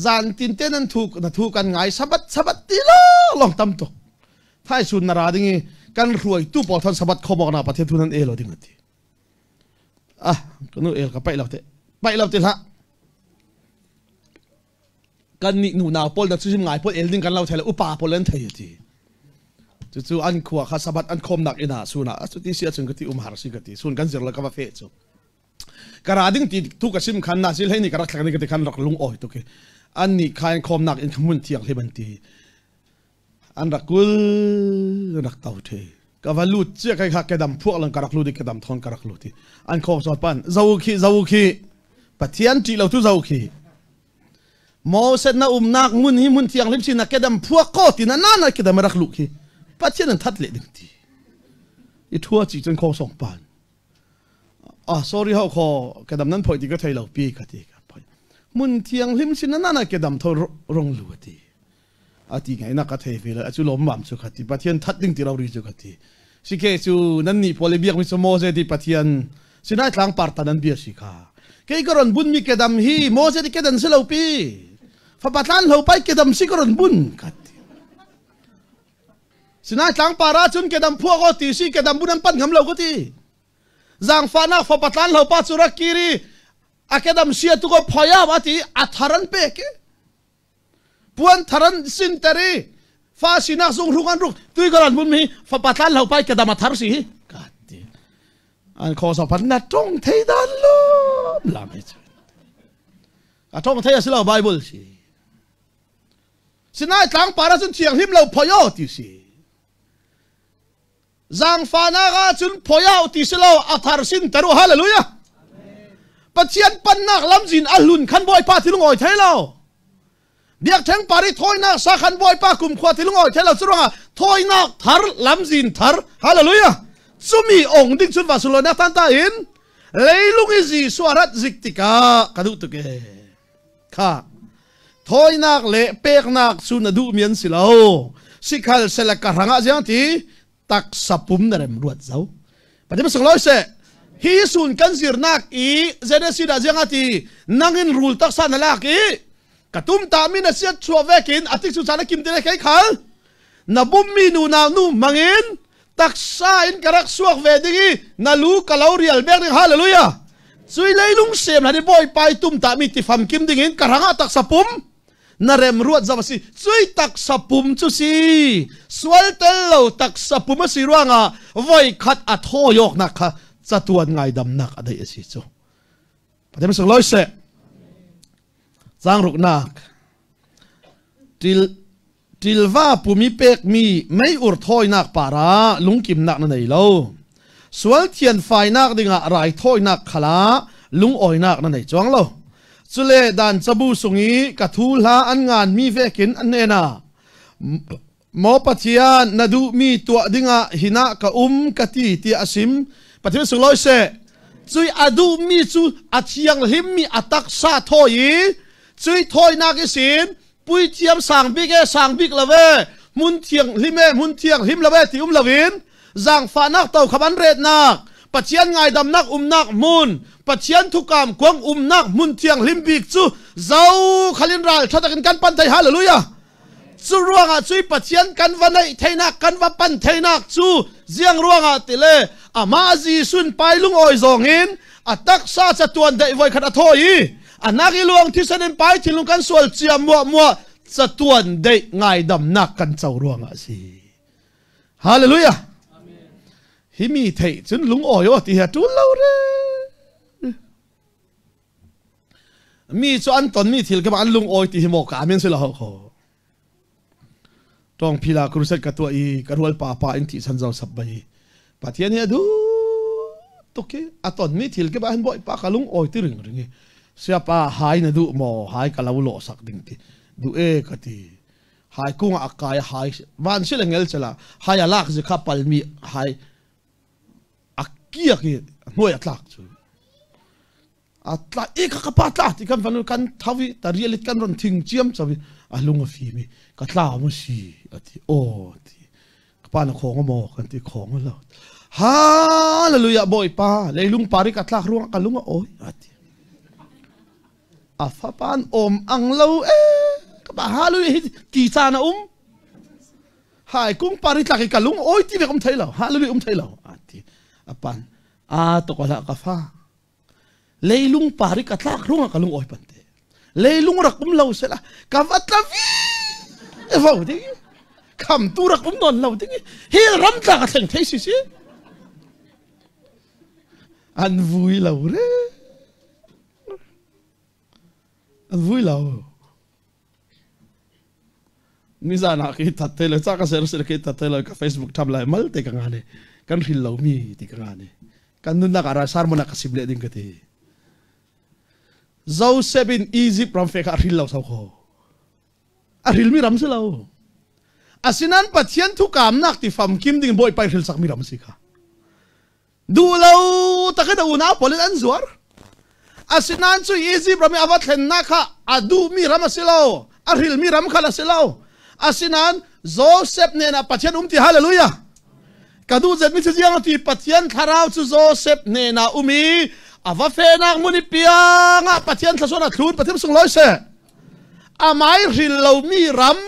Speaker 1: zan tin te nan thu na thu kan ngai sabat sabat ti lo long tam tuk thai sun na ra ding i kan hruai tu pawl thon sabat khobok na pathian thu nan e lo ding ati ah kanu el ka pai lo te pai lo te hlah kan nih nu nau pawl na cu ngai pawl el ding kan lo thai le upa pawl an thei ti cucu an khua kha sabat an khomnak inn ah sun ah cu ti si ahcun ka ti um har si ka ti sun kan zir le ka va fe cu ka ra ding ti tu ka sim khan na sil hei ni ka rak thlak ni ka ti khan rak lung oi tu ke an ni khan khomnak in mun thiang hle ban ti an rak kul rak tau the ka va lut chia kai kha kedam phuak lang ka rak lut i kedam thon ka rak lut i an khom sot pan zo khi zo khi pathian ti lo tu zo khi Moses na umnak mun hi mun thianghlim sin na kedam phuak ko ti na na na kedam rak lu khi Pathian an that le ding ti i thua chi chun khong song pan ah sorry ho kho kedam nan phoi ti ka thei lo pi ka ti ka phoi mun thianghlim sin na na kedam tho rong lu ti ati ngai na ka thei ve la achu lom mam chu khati Pathian that ding ti ro ri chu khati sike chu nan ni pole biak mi chu Moses ti Pathian Sinai tlang par tan an bia si kha kei ka ron bun mi kedam hi Moses ti kedan si lo pi fapa tlan lo pai kedam si ka ron bun khati Sinai tlang para chun kedam phuak o ti si kedam bun an pan ngam lo ko ti zangfahnak fapa tlan lo pa chu rakiri a kedam sia tu ko phoya ma ti a tharan pe ke puan thar an sinter i fa sinak zung hruk an ruk tui ka ran mun mi fapa tlan lo pai kedam a thar si hi ka ti an kho so pan na tong thei dan lo lam hi chu a tong thei a si lo bible si sinai tlang para cun thiang hlim lo phoyo ti si Zaangfahnak ah cun phoiau ti si lo a thar sin ter u hallelujah Pathian pannak lamzin a hlun khan Bawipa thil ngawi thei lo Biakṭheng par i thawinak sa khan Bawipa kumkhua thil ngawi thei lo cu ruangah thawinak thar lamzin thar hallelujah cumi ong ding cun vasulawnak tan ta in leilung i Jesuh a rat zik tikah ka duh tuk e kha thawinak le peknak cu na duhmi an si lo sikhal sele ka hrangah ziang ti taksa pum na rem ruat zo pathian sunglawi seh hi sun kan zirnak i Genesis dah ziang ati nangin rul taksa na lak i ka tum ta mi na siat chuah vekin atik chu chan kim te kai khal na bummi nu nau nu mangin taksa in ka rak suak ve ding i na lu ka lo rial bek ding hallelujah cui leilung sem hlan i bawipa i tum ta mi ti famkim ding in ka rangah taksa pum na rem ruat zam a si cui taksa pum cu si sual tel lo taksa pum a si ruangah voi khat a thawyawk nak kha catuan ngaidamnak a deih a si cu Pathian sunglawi seh Changruknak til tilva pumi pekmi meiur thawinak para lungkimnak na nei lo sual thian fainak dingah raithawinak khala lungawinak na nei chuang lo cule dan cabu sungi ka thu hla an ngan mi vekin an hnena Maw Pathian, na duhmi tuah dingah hinah ka um ka ti tiah a sim. Pathian sunglawi seh. Cui a duhmi cu a thianghlimmi a taksa thawi i cui thawinak i sin puithiam sang bik e sang bik lo e hmun thianghlim e hmun thianghlim lo e ti um loin zaangfahnak to kham an retnak Pathian ngaidamnak umnak hmun Pathian thukam kuang umnak hmun thianghlim bik cu zo khalin ral tha takin kan pan thai hallelujah. Cu ruangah cui Pathian kan va neih theinak kan va pan theinak cu ziang ruangah ti le amah Jesuh pai lungawi zong in a taksa chatuan deih voi khat a thawi i anak i luang thisen in pai thinlung kan sual cia muah muah chatuan deih ngaidamnak kan co ruangah a si. Hallelujah. Hi mi theih cun lungawi aw ti hi a ṭul lo re. Mi cu an tonmi thil kha an lungawi ti hi maw ka amen si lo kho. Tawng phila crusade ka tuah i ka rual pa pa in thi san zo sap bai. Pathian hi a du tuk hi a tonmi thil ke ba han bawi pa ka lung awi ti ring ring i siapa hai na du maw hai ka lo lo sak ding ti du e ka ti hai kung a kai hai van si le ngel chala hai a lak zi kha palmi hai a kiak i hnuai a tlak cu a tla i ka pa tla ti kan van kan thawi ta rialit kan ron thing chiam chawi a lung a fim i ka tla mu si a ti o ti ka pa na khong mo kan ti khong lo hallelujah bawipa leilung pari ka tlak ruang ka lung a oi a ti a fapan om ang lo e ka pa hallelujah ti caan a um hai kung pari tlak i ka lung oi ti ve um thei lo hallelujah um thei lo a ti apan a to ko la ka fa leilung pari ka tlak rung ka lung oi pan te leilung rak um lo sela ka va tla vi e vo ding kham tu rak um non lo ding hi ram tla ka thleng thei si si an vui lo re an vui lo Nizan ah khi that te lo ca ka ser ser khi that te lo ka Facebook tham lai mal te ka nga ne kan hril lo mi ti ka nga ne kan nunnak ara sarmon ka sim le ding ka ti Joseph in Egypt ram fe kha a hril lo sau kho a hril mi ram si lo asinan Pathian thu kamnak ti fam kim ding bawi pai hril sak mi ram si kha Duh lo takin a unau pawl in an zuar. Asinain cu Egypt ram i a va thlennak kha a duhmi ram a si lo, a hrilmi ram kha a si lo. Asinain Joseph nen ah Pathian um ti hallelujah. Ka duh zetmi cu ziang ti Pathian thlarau cu Joseph hnen ah um i a va fenak mun i piang ah Pathian thlasuan a thlun Pathian sunglawi seh. Amai hril lomi ram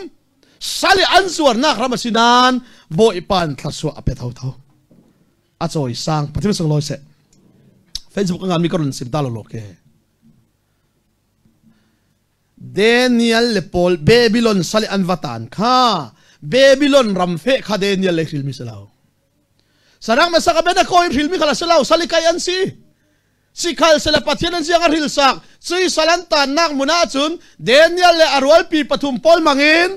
Speaker 1: sal i an zuarnak ram a si nain Bawipa in thluachuah a pe thotho. A cawi sang Pathian sunglawi seh. Facebook a ngan mi ka run sim ta lo lo ke. Daniel le Paul Babylon sal i an va tan kha Babylon ram fe kha Daniel le hril mi si lo. Sarang masaka ben a koi hril mi kha la si lo sal i kai an si. Sikhal sele Pathian an siang a hril sak cui salan tannak mun ahcun Daniel le a rualpi pathum pawl mangin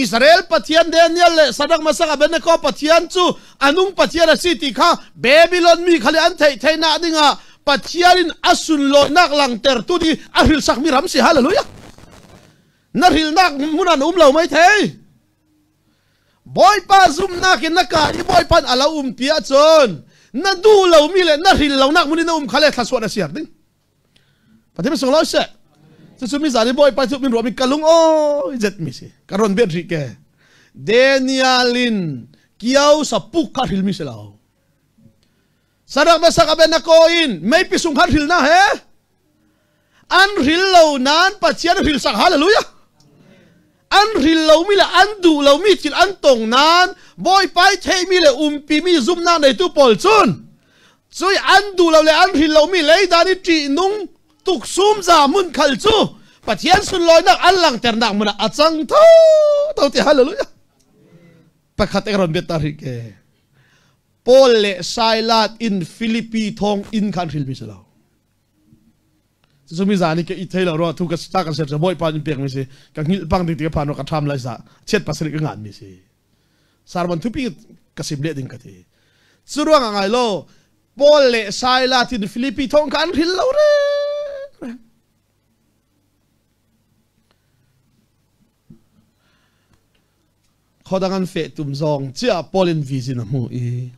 Speaker 1: Israel Pathian Daniel le Sadak Masak Abednego Pathian cu anung Pathian a si ti kha Babylon mi kha le an theih theihnak dingah Pathian in a sunlawinak langtertu di a hril sakmi ram si hallelujah na hrilnak hmun an um lo mai thei Bawipa zumhnak in na ka i Bawipa a lo um ti ahcun na duh lomi le na hril lonak hmun in na um kha le thlasuan a siar ding. Pathian sung lo seh. Cucu mi zan i Bawipa cu min ruahmi ka lung awi zet mi si. Ka ron bet rih ke. Daniel in kiao sa puk kha hril mi si lo. Sarak masak aben na ko in meipi sung khan hril na he. An hril lo nan Pathian hril sak hallelujah. An hril lomi le an duh lomi thil an tong nan Bawipa i theihmi le umpimi zumhnak neitu pawl cun cui an duh lo le an hril lomi leidan i ṭihnung tuksum za hmun khal cu Pathian sunlawinak an langhternak hmun ah a cang tho tho ti hallelujah pakhat ek ron biat ta rih ke Paul le Silas in Philippi thong inn khan hril mi si lo Cucu mi zan i ka i thei lo rua thu ka ta kan ser bawipa in pek mi si ka ngilh pang ding ti ka phan ka ṭham lai sa chiat pasarih ka ngan mi si sarman thupi ka sim leh ding ka ti cu ruang ah ngai lo Paul le Silas tin Philippi thong kha an hril lo re khodang an fe tum zong chia Paul in vision a hmu i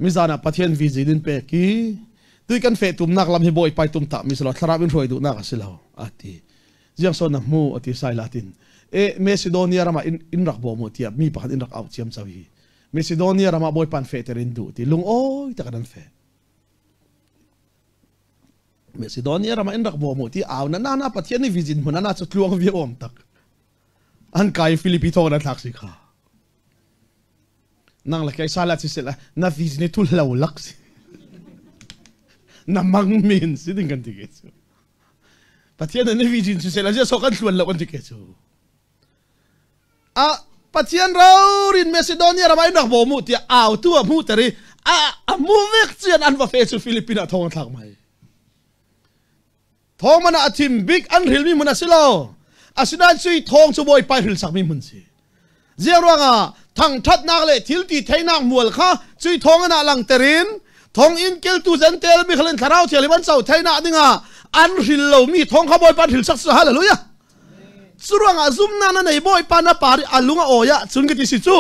Speaker 1: mizan ah Pathian vision in pek i tui kan feh tumnak lam hi bawipa tum tak mi si lo thlarau in hruai duhnak a si lo a ti ziang so na hmu a ti sai latin e Macedonia ram ah in rak bawm u tiah mi pakhat in rak au chiam chau hi Macedonia ram ah bawipa an fehter in duh ti lung oi tak an fe Macedonia ram ah in rak bawm u ti au na na na Pathian ni vision hmun ana chu tluang vi om tak. An kai Philippi thong na thlak si kha. Nang le kai sala chi sela na vi ni thul lo lak si. Na mang min si ding kan ti ke chu. Pathian na vi jin si sela je so kan thluan lo kan ti ke chu. A Pathian rorin Macedonia ram ai nak bo mu tia au tu a mu tari a a mu vek chian an va fe chu Philippine a thong thlak mai. Thong mana a thim bik an hril mi mun a si lo. Asinain sui thong cu Bawipa hril sak mi mun si. Ziang ruangah thangthatnak le thil ti theinak mual kha cui thong in ah langterin thong in keltu zentel mi khalin thlarau thianghlim an co theinak dingah an hril lomi thong kha Bawipa hril sak su hallelujah. Cu ruangah zumna na nei Bawipa na par i a lung a awi ah cun ka ti si cu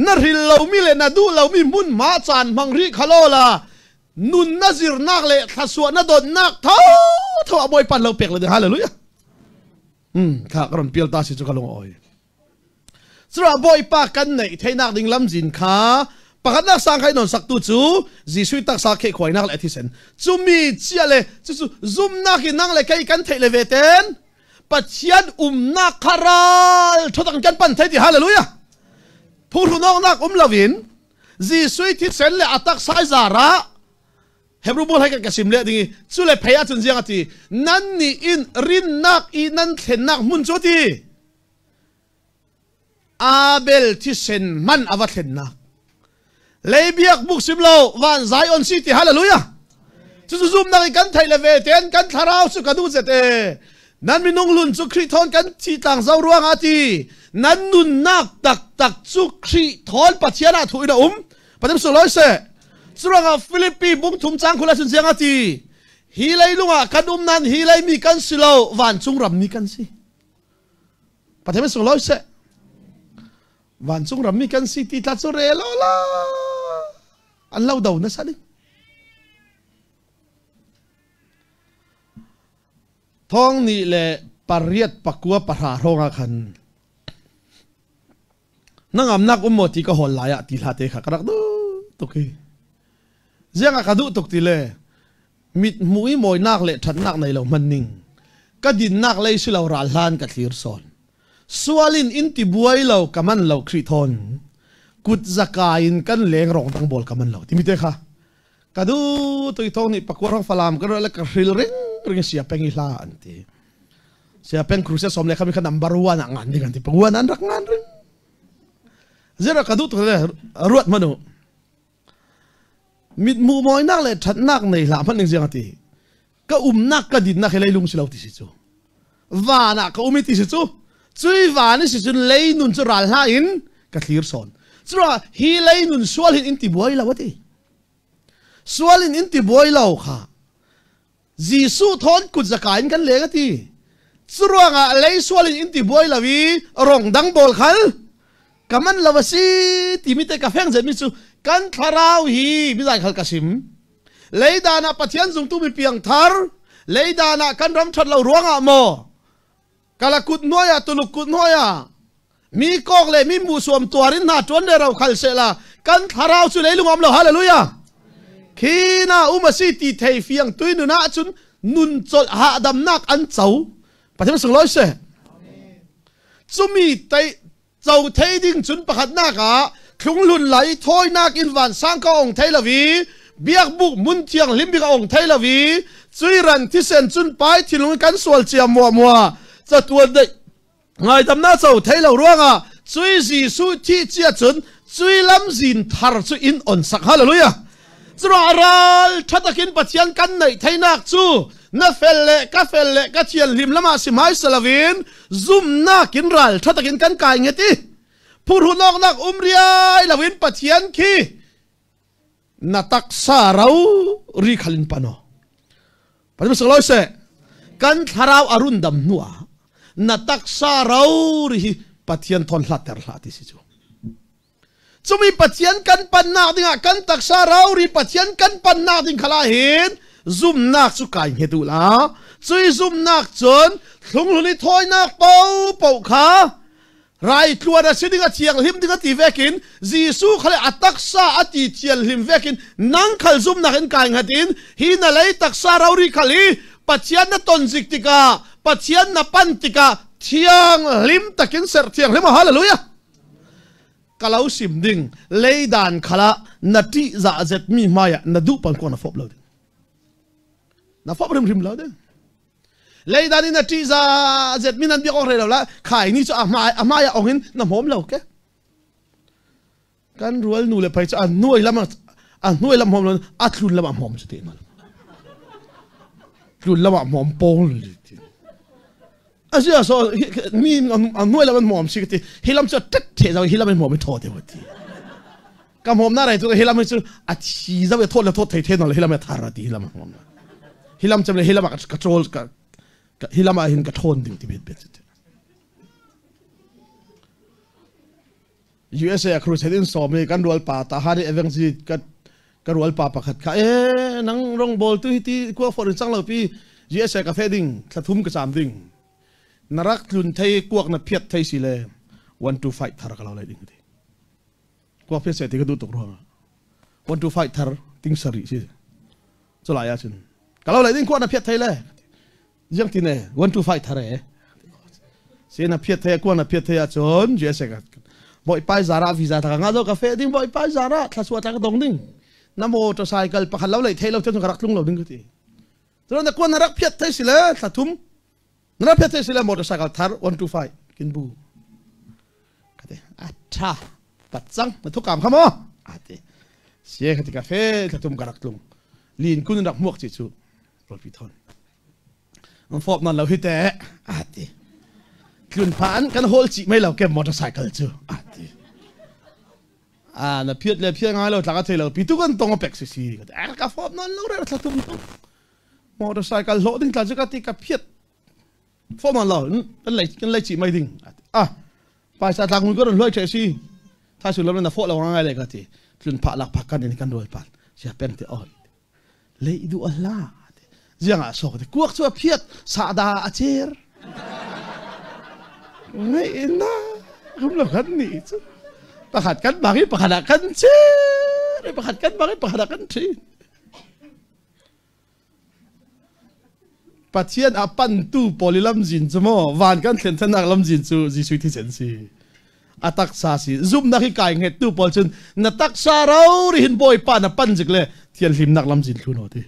Speaker 1: na hril lomi le na duh lomi hmun ma caan hmang rih khalo la nun na zirnak le thlasuah na donnak tho tho a Bawipa lo pek le hallelujah. Kha ka ron pial ta si cu ka lung a awi. Cura Bawipa kan neih theihnak ding lamzin kha pakhatnak sang khai non saktu cu Jesuh taksa kheh khuainak le thisen cumi chia le cucu zumnak in nang le kei kan theih le ve ten Pathian umnak kha ral thotak kan pan thei ti hallelujah phuhrunawknak um loin Jesuh thisen le a taksa zara Hebrew bul hai kan ka sim le ding i cu le phei ahcun ziang ati nan nih in rinnak i nan thlennak hmun cu ti Abel thisen man a va thlennak leibiak buk sim lo van Zion si ti hallelujah cu cu zumnak i kan theih le ve ten kan thlarau cu ka duh zet e nan minung lun cu Khrih thawn kan thi tlang zo ruang ah ti nan nunnak taktak cu Khrih thawn Pathian ah thu in a um Pathian sulawi seh Curuangah Filipi bung thum cang khul ahcun ziang a ti hi leilung ah kan um nan hi lei mi kan si lo vancung ram mi kan si Pathian sunglawi seh vancung ram mi kan si ti tla cu re lo la an lo do na sa ding thong ni le pariat pakua pahra hrawng ah khan Na ngamnak um maw ti ka hawl lai ah ti hlah te kha ka rak duh tuk hi. Ziang ah ka duh tuk ti le mit hmu i mawinak le ṭhatnak nei lo hman ning ka dinnak lei si lo ral hlan ka thlir sawn. Sual in in ti buai lo ka man lo Khrih thawn kut zaka in kan leng rong dang bawl ka man lo timi te kha ka duh tuk i thong nih pakua rong falam ka le ka hril ring ring sia peng i hla an ti. Sia peng crusade som le khami kha number one ah ngan ding an ti panguan an rak ngan ring zira ka duh tuk le ruat manu mit mu mawinak le thatnak nei hlah hmanh ning ziang ati ka umnak ka dinnak hi leilung si lo ti si cu van ah ka umi ti si cu cui van si cun lei nun cu ral hla in ka thlir sawn cura hi lei nun sual hin in ti buai lo ati sual in in ti buai lo kha Jesuh thawn kut zaka in kan leng a ti. Curuangah lei sual in in ti buai lo i rong dang bawl khal ka man lo a si timi te ka feng mi cu kan thlarau hi mizai khal ka sim. Leidan ah Pathian zungtu mi piang thar leidan ah kan ram that lo ruangah maw kala kut hnuai ah tuluk kut hnuai ah mi kok le mi mu suam tuar in hna tuan le ro khal se la kan thlarau cu leilung om lo hallelujah khina um asi ti thei fiang tui nuna cun nun chol ha damnak an co pathian sung loi se chumi tai co thei ding cun pakhatnak ah thlunglun lai thawinak in van sang ka ong thei lovi biakbuk mun thiang hlim bik a ong thei lovi cuiran thisen cun pai thilung kan sual cia mua mua chatuan dei ngaidamnak co thei lo ruangah cui Jesuh thi cia cun cui lamzin thar cu in on sak hallelujah Curuang ral thatakin Pathian kan neih theinak cu na fel le ka fel le ka thianhlim lamah si hmai salovin zumnak in ral thatakin kan kai nget i phurhunawknak um riai loin Pathian khi na taksa ro ri khalin pano Pathian sung loi seh kan thlarau arun dam hnu ah na taksa ro ri hi Pathian thon hlatter hlah ti si cu Cumi Pathian kan pannak dingah kan taksa rori Pathian kan pannak ding khala hin zumnak cu kai hnget u la. Cui zumnak cun thlunghlun i thawinak paohpaoh kha rai tluan a si ding a thianghlim ding a ti vekin Jesuh kha le a taksa a ti thianghlim vekin nang khal zumnak in kai ngat in hi na lei taksa rori khal hi Pathian na ton zik tikah Pathian na pan tikah Thiang hlim takin ser thiang hlim hallelujah. Kalau sim ding leidan khala na ti za zet mi hmaya na du pan ko na fop lo ding. Na fop rim rim lo ding. Leidan in na ti za zet mi nan biak ok re lo la khai ni chu a hmai a hmaya ong in na hmom lo ke. Kan rual nu le pai chu a hnuai lam a hnuai lam hmom lo a tlun lam a hmom chu te mal. Tlun lam a hmom pong ti. Asia so mi a hnuai lam an hmom si ti hi lam chu tet the zo hi lam an hmom i tho te ti. Ka hmom na rai chu hi lam chu a thi zo e thot le thot thei the no le hi lam e thar ti hi lam hmom na. Hi lam chem le hi lam ka trol ka hi lam ah hin ka thon ding ti bet bet ti. USA a crusade in sawm i kan rual pa ta han i evangeli ka ka rual pa pakhat kha e nang rong bol tu hi ti kwa for in chang lo pi USA ka fe ding thlathum ka cham ding narak tlun thei kuak na phiat thei si le 1 2 5 thar ka lo lai ding ti kuak phiat se ti ka du tuk ruang 1 2 5 thar ting sari si cholai a chun ka lo lai ding kuak na phiat thei le Ziang ti ne 1 2 5 thar e se na phiat the kwa na phiat the ahcun USA ka boi pai zara visa ta nga zo ka fe ding boi pai zara thlasua ta ka dong ding na motorcycle pakhat lo lei thei lo chen ka rak tlung lo ding ka ti cun na kwa na rak phiat thei sile thla thum na rak phiat thei sile motorcycle thar 1 2 5 kin bu ka te atha pat cang na thu kam kha mo ate sie ka ti ka fe thla thum ka rak tlung lin kun rak muak chi chu rolpi thon an fop nan lo hi te ati tlun phan kan hol chi mai lo ke motorcycle chu ati a na phiat le phiat ngai lo tlaka thei lo pi tu kan tong pek si si ka ka fop nan lo re thla tum tum motorcycle hlo ding tla chu ka ti ka phiat fop nan lo kan lai kan lai chi mai ding a paisa tlang ngun ko ron hloi the si tha su lo na fo lo ngai le ka ti tlun pha lak phak kan in kan rol pan sia pen te oi Lei duh a hla ziang ah sok ti kuak cu a phiat sahda a cer ngai na rum lo kan ni cu pakhat kan bang i pakhat ah kan cer i pakhat kan bang i pakhat ah kan ṭhi Pathian a pantu pawl i lamzin cu maw van kan thlen thanak lamzin cu Jesuh thisen si a taksa si zumnak hi kai nget tu pawl cun na taksa ro ri hin bawipa na pan zik le thianhlimnak lamzin thlu no ti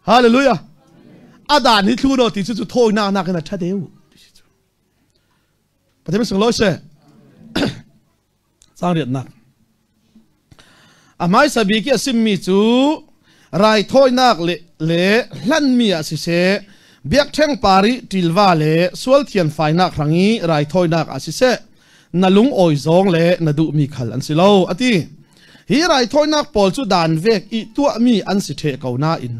Speaker 1: hallelujah adan hi thlu no ti cu cu thawinak nak in a tha deu Pathian sung loi se Cang riatnak. A hmaisa bik i a simmi cu raithawinak le, le hlanmi ah siseh, biakṭheng par i ṭilva le sual thianfainak hrang i raithawinak ah siseh, na lung awi zawng le na duhmi khal an si lo, a ti. Hi raithawinak pawl cu dan vek i tuahmi an si ṭheh ko nain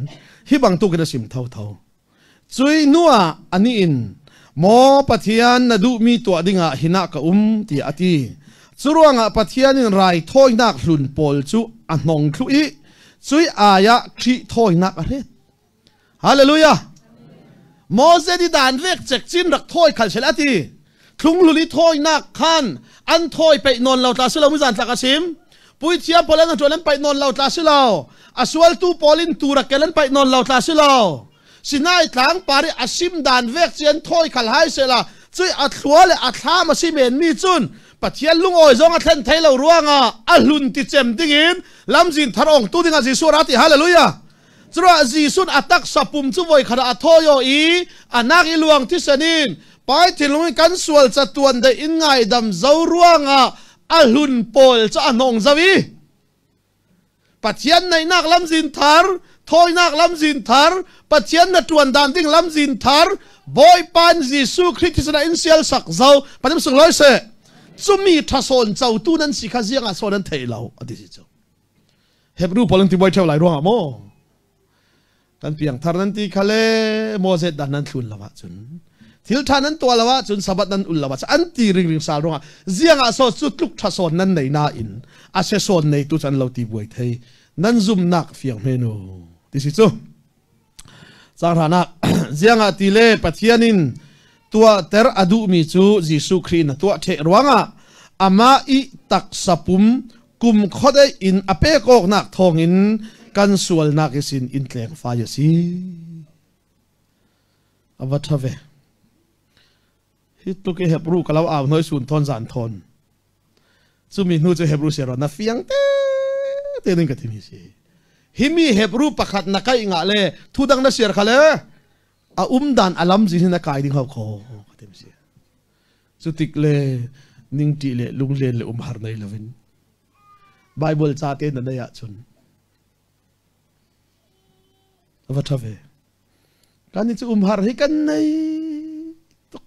Speaker 1: hi bantukin a sim thotho. Cui hnuah anih in, Maw Pathian, na duhmi tuah dingah hinah ka um, tiah a ti. Curuangah Pathian in raithawinak hlun pawl cu a hnong thlu i cui ai ah Khrih thawinak a hret. Hallelujah! Moses i dan vek cek cin rak thawi khal sel a ti. Thlunghlul i thawinak khan an thawi peih nawn lo tla si lo mizan tlak a sim. Puithiam pawl an ṭuan an paih nawn lo tla si lo. A sualtu pawl in tura kel an paih nawn lo tla si lo. Sinai tlang par i a sim dan vek ci an thawi khal hai sela cui a thlua le a thlam a si men mi cun Pathian lungawi zong a thlen thei lo ruangah a hlun ti cem dingin lamzin thar ong tu dingah Jesuh ra ti hallelujah Curuah Jesuh a taksa pum cu voi khat ah a thawi i a nak i luang thisen in pai thinlung in kan sual catuan dei in ngaidam zo ruangah a hlun pawl cu a hnong zo i Pathian neihnak lamzin thar thawinak lamzin thar Pathian na tuan dan ding lamzin thar Bawipa Jesuh Khrih thisen ah in sial sak zo Pathian sung loi se cumi thasawn cotu nan si kha ziang ah sawn an thei lo ati si cu Hebrew pawl an ti buai ṭheo lai ruangah maw kan piangthar nan ti kha le Moses dan nan thlun lo ahcun thil ṭha nan tuah lo ahcun Sabbath nan ul lo ahcun an ti ringring sal ruangah ziang ah so cu tluk ṭha sawn nan nei nain a se sawn nei tu can lo ti buai thei nan zumnak fiang hmenu ti si cu Caanghranak ziangah ti le Pathian in tuahter a duhmi cu Jesuh Khrih in a tuah ṭheh ruangah amah i taksa pum kum khuadei in a pek awknak thawngin kan sualnak i sin in tlengfai a si. A va ṭha ve. Hi tluk i Hebrew ka lo au noi sun thon zan thon. Cumi hnu cu Hebrew sia na fiang te te ning ka timi si. Hi mi Hebrew pakhat na kai nga le thu dang na siar kha le a um dan alam zin na kai ding hau kho ka timi si. Cu tik le ningṭi le lunglen le umhar nei lovin Bible ca te na nei ahcun va ṭha ve. Kan cu umhar hi kan nei tuk.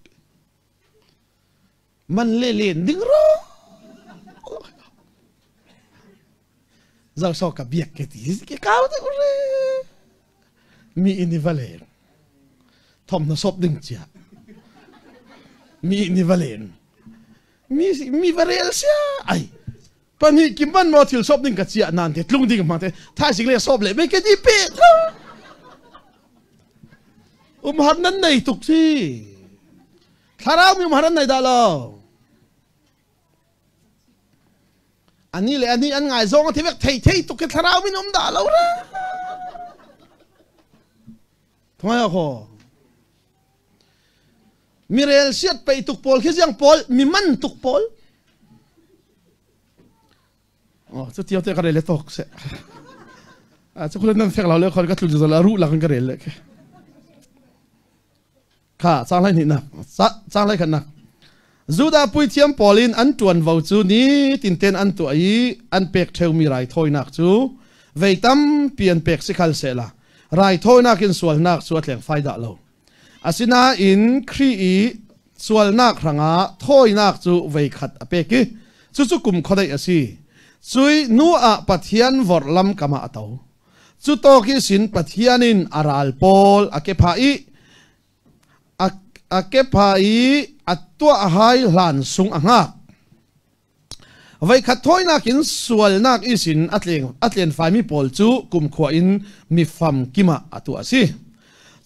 Speaker 1: Man le len ding ro. Zau so ka biak ke ti ke kau te ure. Mi in i va leng. Thom na sop ding chia. Mi in i va leng. Mi mi va rel sia ai. Pahnih kim man maw thil sop ding ka chia nan te tlung ding ma te thaising le sop le me ke di pe umhar nan nei tuk si thlarau mi umhar nan nei dah lo ani le ani an ngai zong thi vek thei thei tuk ke thlarau min um dah lo ra thmai kho mirel siat pei tuk pawl khi ziang pawl mi man tuk pawl oh cu tiang te ka rel le tok se a chu khulen nan fek lo le khol ka tlun zala ru lang ka rel le ke Kha cang lai hnihnak cang lai khatnak Judah puithiam pawl in an ṭuanvo cu nitin ten an tuah i an pek ṭheumi raithawinak cu vei tampi an pek si khal sehla raithawinak in sualnak cu a tleng fai dah lo. Asinain Khrih i sualnak hrangah thawinak cu vei khat a pek i cucu kum khuadei a si. Cui nu ah Pathian vorh lam kam ah a to. Cu tawk i sin Pathian in a ral pawl a kepha i a kepha i a tuah hai hlan sung a hngak. Voikhat thawinak in sualnak i sin a tlen faimi pawl cu kumkhua in mi famkim ah a tuah a si.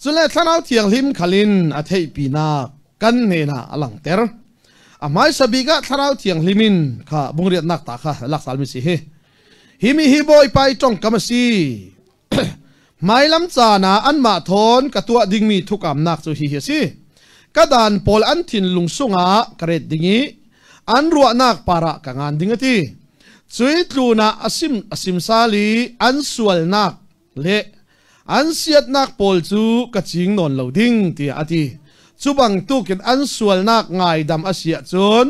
Speaker 1: Cule Thlarau Thianghlim khalin a theihpinak kan hnenah a langhter. A hmaisa bik ah Thlarau Thianghlim in kha bungriatnak ta kha laksalmi si hi. Hi mi hi Bawipa i ṭongkam a si. Hmailam caan ah anmah thawn ka tuah dingmi thukamnak cu hihi a si. Ka dan pawl an thinlung sungah ka ret ding i an ruahnak par ah ka ngan ding a ti. Cui tlun ah a sim a simsal i an sualnak le an siatnak pawl cu ka cing nawn lo ding tiah a ti. Cu bantukin an sualnak ngaidam a si ahcun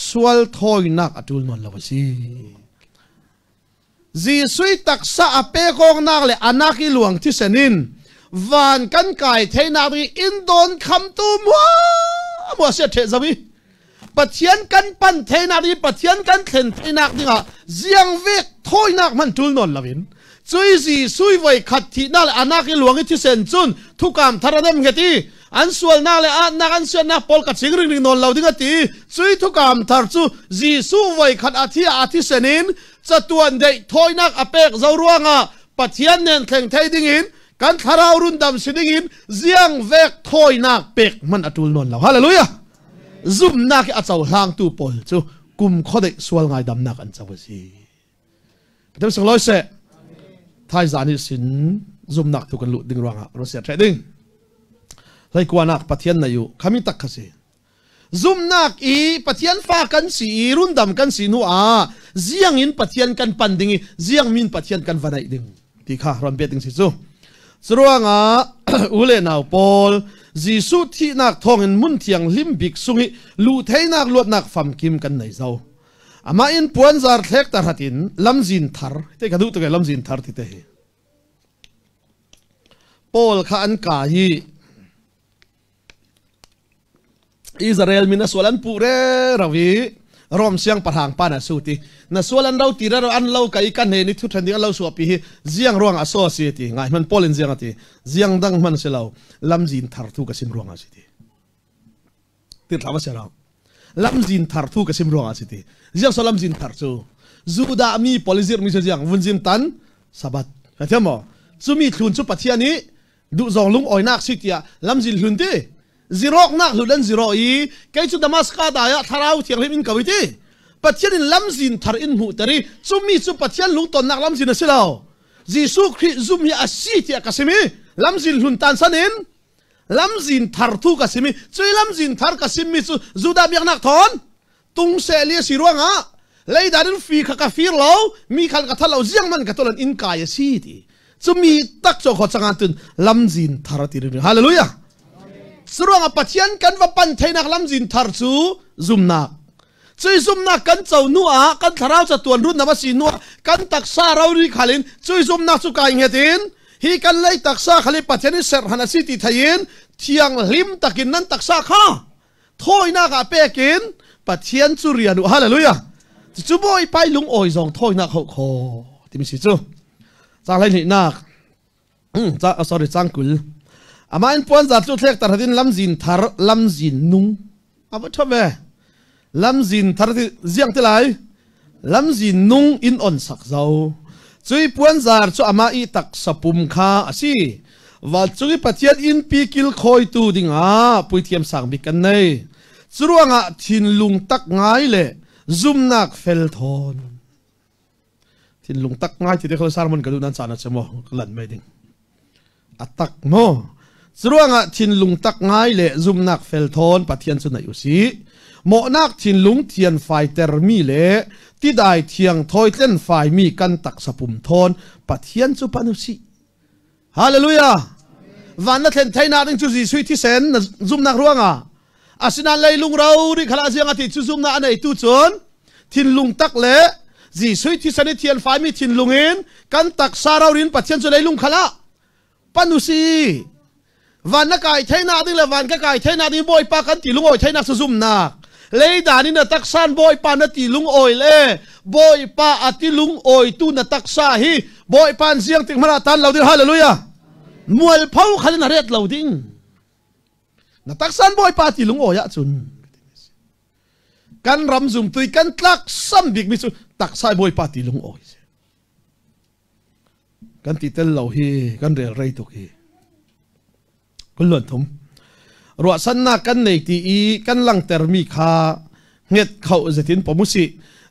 Speaker 1: sual thawinak a ṭul nawn lo a si. Jesuh taksa a pekawknak le anak i luang thisen in van kan kai theinak ding in dawn khamtu mua mua sia ṭheh zo i Pathian kan pan theinak ding Pathian kan thlen theinak dingah ziang vek thawinak hman ṭul nawn loin cui Jesuh voi khat thihnak le anak i luang i thisen cun thukam thar a nem nget i an sualnak le ahnak an siannak pawl ka ching ring ring nawn lo ding a ti cui thukam thar cu Jesuh voi khat a thi a thisen in catuan deih thawinak a pek zo ruangah Pathian nen thleng thei ding in kan thlarau rundam si ding in ziang vek thawinak pek hman a tul nawn lo hallelujah zumnak hi a cohlangtu pawl cu kum khuadei sual ngaidamnak an co a si Pathian sunglawi seh thaizan hi sin zumnak tu kan luh ding ruangah Russia ṭheh ding hleikuanak Pathian na yu khami tak kha si zumnak i Pathian fa kan si i rundam kan si hnu ah ziang in Pathian kan pan ding i ziang min Pathian kan va naih ding ti kha ron bet ding si cu curuangah u le nau pawl Jesuh thihnak thawngin mun thiang hlim bik sung i lu theinak luatnak famkim kan nei zo amah in puanzar thlek ta hrat in lamzin thar te ka duh tuk lamzin thar ti te hi Paul kha an ka hi Israel min a sual an puh re rawi Rom siang pahrang pa na su ti na sual an ro ti ra an lo kai kan he ni thu than ding an lo suah pi hi ziang ruang a so si ti ngai man Paul in ziang ati ziang dang man si lo lamzin thar thu ka sim ruang a si ti ti thla se ra lamzin thar thu ka sim ruang a si ti ziang so lamzin thar cu Judah mi polizir mi ziang vun zim tan sabat ka thiam mo chumi thlun chu Pathian i duh zong lung oinak si tiah lamzin hlun ti ziroknak hlun an ziro i kei cu Damascus dai ah thlarau thianghlim in ko i ti Pathian in lamzin thar in hmuh ter i cumi cu Pathian lungtonnak lamzin a si lo Jesuh Khrih zum hi a si tiah ka sim i lamzin hlun tan san in. Lamzin thar thu ka simi cui lamzin thar ka simmi cu Judah biaknak thawn tung se li si ruangah leidan in fi kha ka fir lo mi khal ka thal lo ziang man ka tolan in kai a si ti cu mi tak cho kho changa tun lamzin thar ti ri. Hallelujah. Suruanga Pathian kan va pan theinak lamzin thar cu zumnak cui zumnak kan co nu ah kan thlarau ca tuan run na si nu kan taksa rori khalin cui zumnak cu kai ngetin hi kan lei taksa khali Pathian in ser han asi ti thaiin thiang hlim takin nan taksa kha thawinak ah pekin Pathian cu rian u. Hallelujah. Cu bawi pai lung oi zong thawinak ho kho timi si cu chang hlei nak sorry chang 20 ama in puan za tlu thlek tar hadin lamzin thar lamzin nung ava thave lamzin thar ti ziang ti lai lamzin nung in on sak zo cui puan zar chu ama i tak sapum kha asi wal cui Pathian in pi kil khoi tu dinga puithiam sang bik kan nei curuangah thinlung tak ngai le zumnak fel thon thinlung tak ngai ti te khol sermon ka du nan cana chemo lan mai ding atak mo curuangah thinlung tak ngai le zumnak fel thon Pathian chu nei usi mawhnak thinlung thian fai ter mi le tidai thiang thoi tlen fai mi kan taksa pum thon Pathian chu pan usi. Hallelujah. Van na thlen thai na ding chu Jesuh thisen na zumnak ruangah asinan leilung ro ri khala ziang ati chu zumna anei tu chun thinlung tak le Jesuh thisen i thian fai mi thinlung in kan taksa ro rin Pathian chu leilung khala panusi van na kai theina ding le van ka kai theina ding Bawipa kan ti lung oi theina su zumnak leidan in na taksan Bawipa na ti lung oi le Bawipa ati lung oi tu na taksa hi Bawipa an siang tik hmana tan lo ding. Hallelujah. Mual pho khan na ret lo ding na taksan Bawipa ti lung oi ah cun kan ram zum tui kan tlak sam bik mi cu taksai Bawipa ti lung oi kan ti tel lo hi kan rel rei tuk hi kun luan thum ruahsannak kan nei ti i kan langter mi kha nget kho zetin pomusi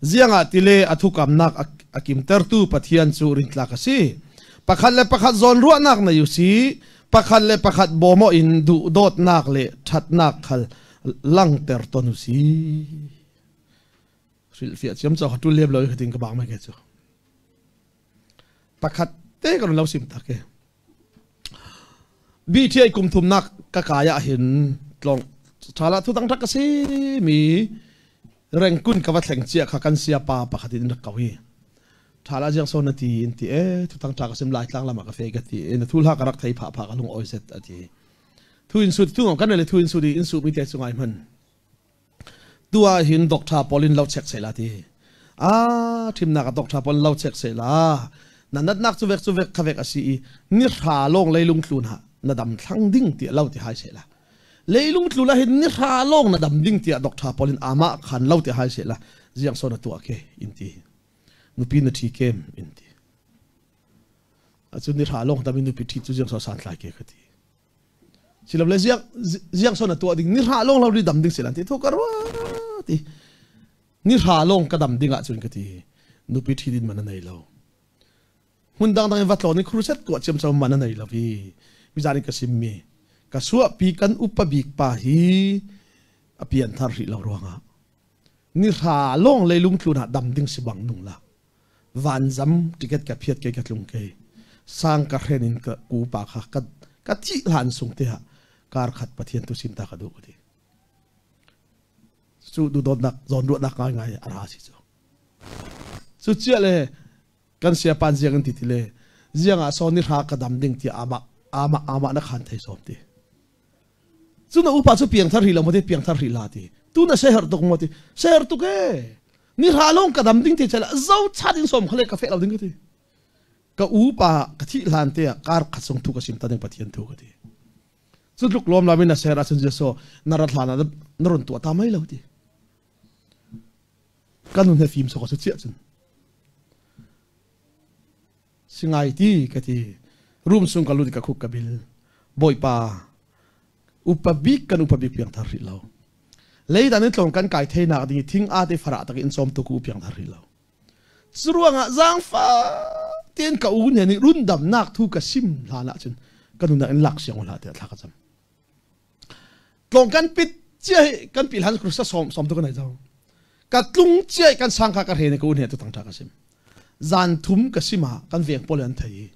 Speaker 1: zianga tile athukamnak akimtertu Pathian chu rintlak asi pakhat le pakhat zawn ruahnak na yusi pakhat le pakhat bomo in du dawtnak le thatnak khal langter ton usi hrilhfiah chiam chaw kha tul lem lo khatin ka bang mai ke chu pakhat te kan lo sim tak ke BTI kum thum nak ka kaya hin tlong thala thu tang thak ka si mi rengkun ka va thleng chia kha kan sia pa pakhat in rak kau hi thala jiang so na ti in ti e thu tang tha ka sim lai tlang lama ka fe ka ti e na thul ha ka rak thei pha pha ka lung oi set ati thu in su thu ngam kan le thu in su di in su mi te chu ngai man tua hin doctor polin lo check se la ti a thimnak a doctor pol lo check se la na nat nak chu vek chu vek kha vek asi i ni hra long leilung tlun ha na dam thlang ding ti lo ti hai se la leilung tlu la hin ni hra long na dam ding ti doctor polin ama khan lo ti hai se la jiang so na tua ke in ti nupi na thi kem in ti achu ni hra long tamin nupi thi chu jiang so san thlai ke khati silam le ziang ziang son na tuah ding ni hra long lo ri dam ding silan ti thu ka rua ti ni hra long ka dam ding ah chun ka ti nupi thi din man nei lo hun dang dang va tlo ni khruset ko chem cham man nei lo vi mi zani ka sim mi ka suwa pi kan upa bik pa hi apian thar ri lo ruanga ni hra long leilung tlun ha dam ding si bang nung la van zam ticket ka phiat ke ka tlung ke sang ka hren in ka ku pa kha ka ka thi hlan sung te ha kar khat Pathian tu sim ta ka du ti chu du dot nak zon ru nak ngai ngai ara si chu chu chia le kan sia pan ziang ti ti le ziang a so ni ra ka dam ding ti ama ama ama na khan thei som ti chu na upa chu piang thar hi lo mo ti piang thar hi la ti tu na se her tuk mo ti se her tuk e ni ra long ka dam ding ti chala zo chat in som khale ka fe lo ding ka ti ka u pa ka thi hlan te kar khat song thu ka sim ta ding Pathian thu ka ti chu tluk lom lamin na ser a chun je so na rat hlan na run tu ta mai lo ti kan nun he fim so ka chu chia chun singai ti ka ti room sung ka lu ka khuk ka bil boy pa upa bik kan upa bik piang thar ri lo leidan in tlong kan kai thei nak ding thing a te fara tak in som tu ku piang thar ri lo churuanga zang fa ten ka u ne ni run dam nak thu ka sim hla na chun kan na in lak siang la te thla ka cham. Tlong kan pit cia hi kan pi hlan krusa som som tu kan ai zo. Ka tlung cia kan sang kha ka hre ne ko ne tu tang tha ka sim. Zan thum ka sima kan veng pol an thei.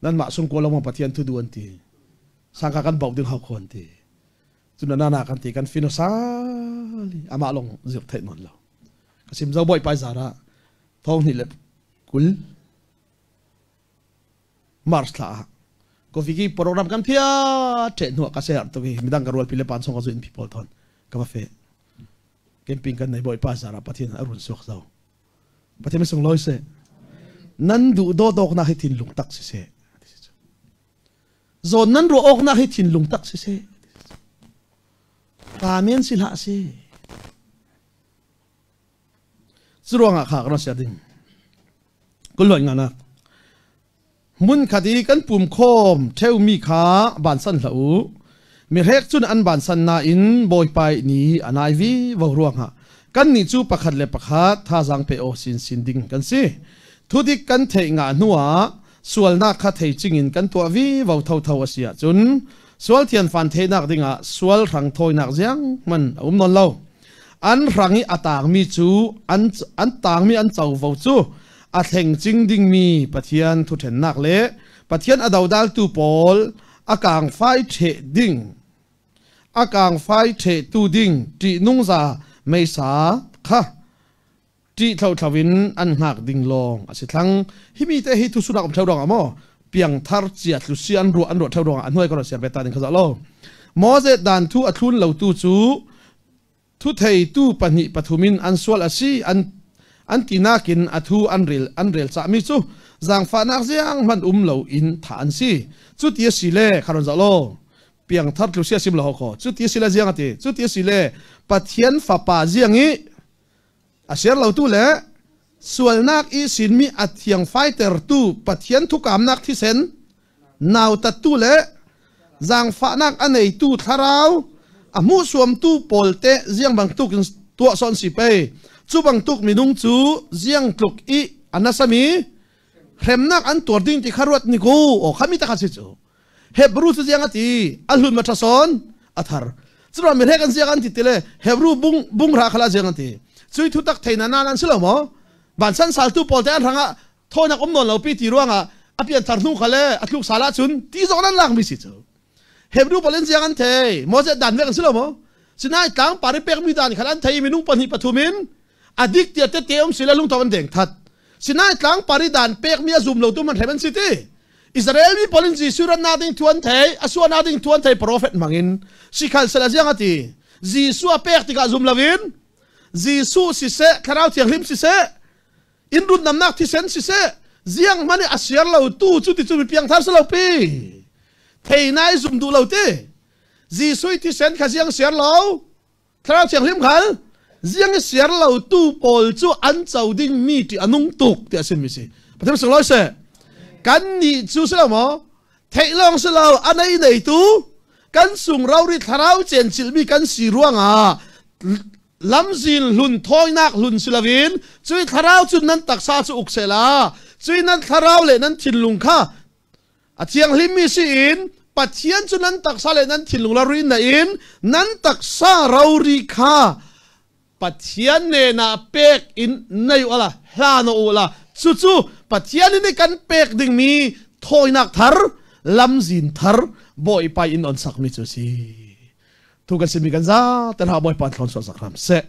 Speaker 1: Nan mah sung ko lo Pathian thu du an ti. Sang kha kan bau ding hau ko an ti. Cun nana kan ti kan fino sali amah long zir thei non lo. Ka sim zo boy pai zara thong ni le kul March thla ah coffee ki program kan phia the hnuah ka ser to ki midang ka rual pi le pan song ka zu in people thon ka va fe camping kan nei boy pa zara Pathian a run suak zo Pathian sung loi se nan du do dok na hi thin lung tak si se zon nan ro ok na hi thin lung tak si se Amen si hlah si Curuangah kha kan sia ding. Kuloi nga nak. Mun khat i kan pum khawm theumi kha vansan hlah u. Mihrek cun an vansan nain Bawipa ni a nai vi vo ruangah kannih cu pakhat le pakhat thazaang pe aw sinsin ding kan si. Thudik kan theih ngah hnuah sualnak kha thei cingin kan tuah vi vo thotho a si ahcun sual thianfan theihnak dingah sual hrang thawinak ziang hman a um nawn lo. An hrang i a taangmi cu an taangmi an covo cu a thleng cing dingmi Pathian thuṭhennak le Pathian a dodaltu pawl a kaangfai ṭheh ding a kaangfai ṭhehtu ding ṭihnungza meisa kha ṭih thlothlo in an hngak ding lawng a si thlang. Himi te hi thusunak um ṭheo ruangah maw piangthar cia tlusi an ruah an ruah ṭheo ruangah a hnuai ko siar ve ta ding kha za lo. Moses dan thu a thlun lotu cu thutheitu pahnih pathum in an sual a si an an tinak in a thu an rel an rel cahmi cu zaangfahnak ziang hmanh um lo in thah an si. Cu ti a si le kharon za lo piangthar tlu sia sim lo kho cu ti a si le ziang a ti cu ti a si le Pathian fapa ziang i a ser lotu le sualnak i sinmi a thiang faitertu Pathian thukamnak thisen nautattu le zaangfahnak a neitu thlarau a hmuhsuamtu pawl te ziang bantuk in tuah sawn si pei cu bantuk minung cu ziang tluk i a nasami hremnak an tuar ding ti kha ruat ni ku o khami ta kha si cu Hebrew cu ziang a ti a hlun ma ṭhasawn a thar curuang mi hrek an ziang an ti tile Hebrew bung bungra khala ziang an ti cui thu tak theina nan an si lo maw vansan saltu pawl te an hrangah thawinak um nawn lo pi ti ruangah a pian thar hnu khale a thluk sala cun ti zong nan lak mi si cu Hebrew pawl in ziang an thei Moses dan vek an si lo maw Sinai tlang pari pek mi dan khal an thei minung pahnih pathum in adik tia te te um sila lungtho an deng that Sinai tlang pari dan pek mi a zum lo tu man hrem an si ti Israel mi pawl in Jesuh ran na ding thuan thei asua na ding thuan thei prophet mangin sikhal sela ziang ati Jesuh a pek tikah zum lovin Jesuh siseh thlarau thianghlim siseh in run namnak thisen siseh ziang hmanh a siar lo tu cu ti cu mi piangthar si lo pi thei nai zum duh lo ti Jesuh thisen kha ziang siar lo Thlarau Thianghlim khal ziang i siar lo tu pawl cu an co ding mi ti anung tuk ti a sim mi si. Pathian sung loi se. Kan nih cu si lo maw? Theih lawng si lo a nei nei tu kan sung rori thlarau cencil mi kan si ruangah lamzil hlun thawinak hlun si loin cui thlarau cu nan taksa cu uk sela cui nan thlarau le nan thinlung kha A thianghlimmi si in Pathian cu nan taksa le nan thinlung la rin na in nan taksa rori kha Pathian nena pek in nei ula hla no ula cucu Pathian in kan pek dingmi thawinak thar lamzin thar Bawipa in on sakmi cu si thu kan simi kan za ten ha Bawipa thlon sual sak ram se.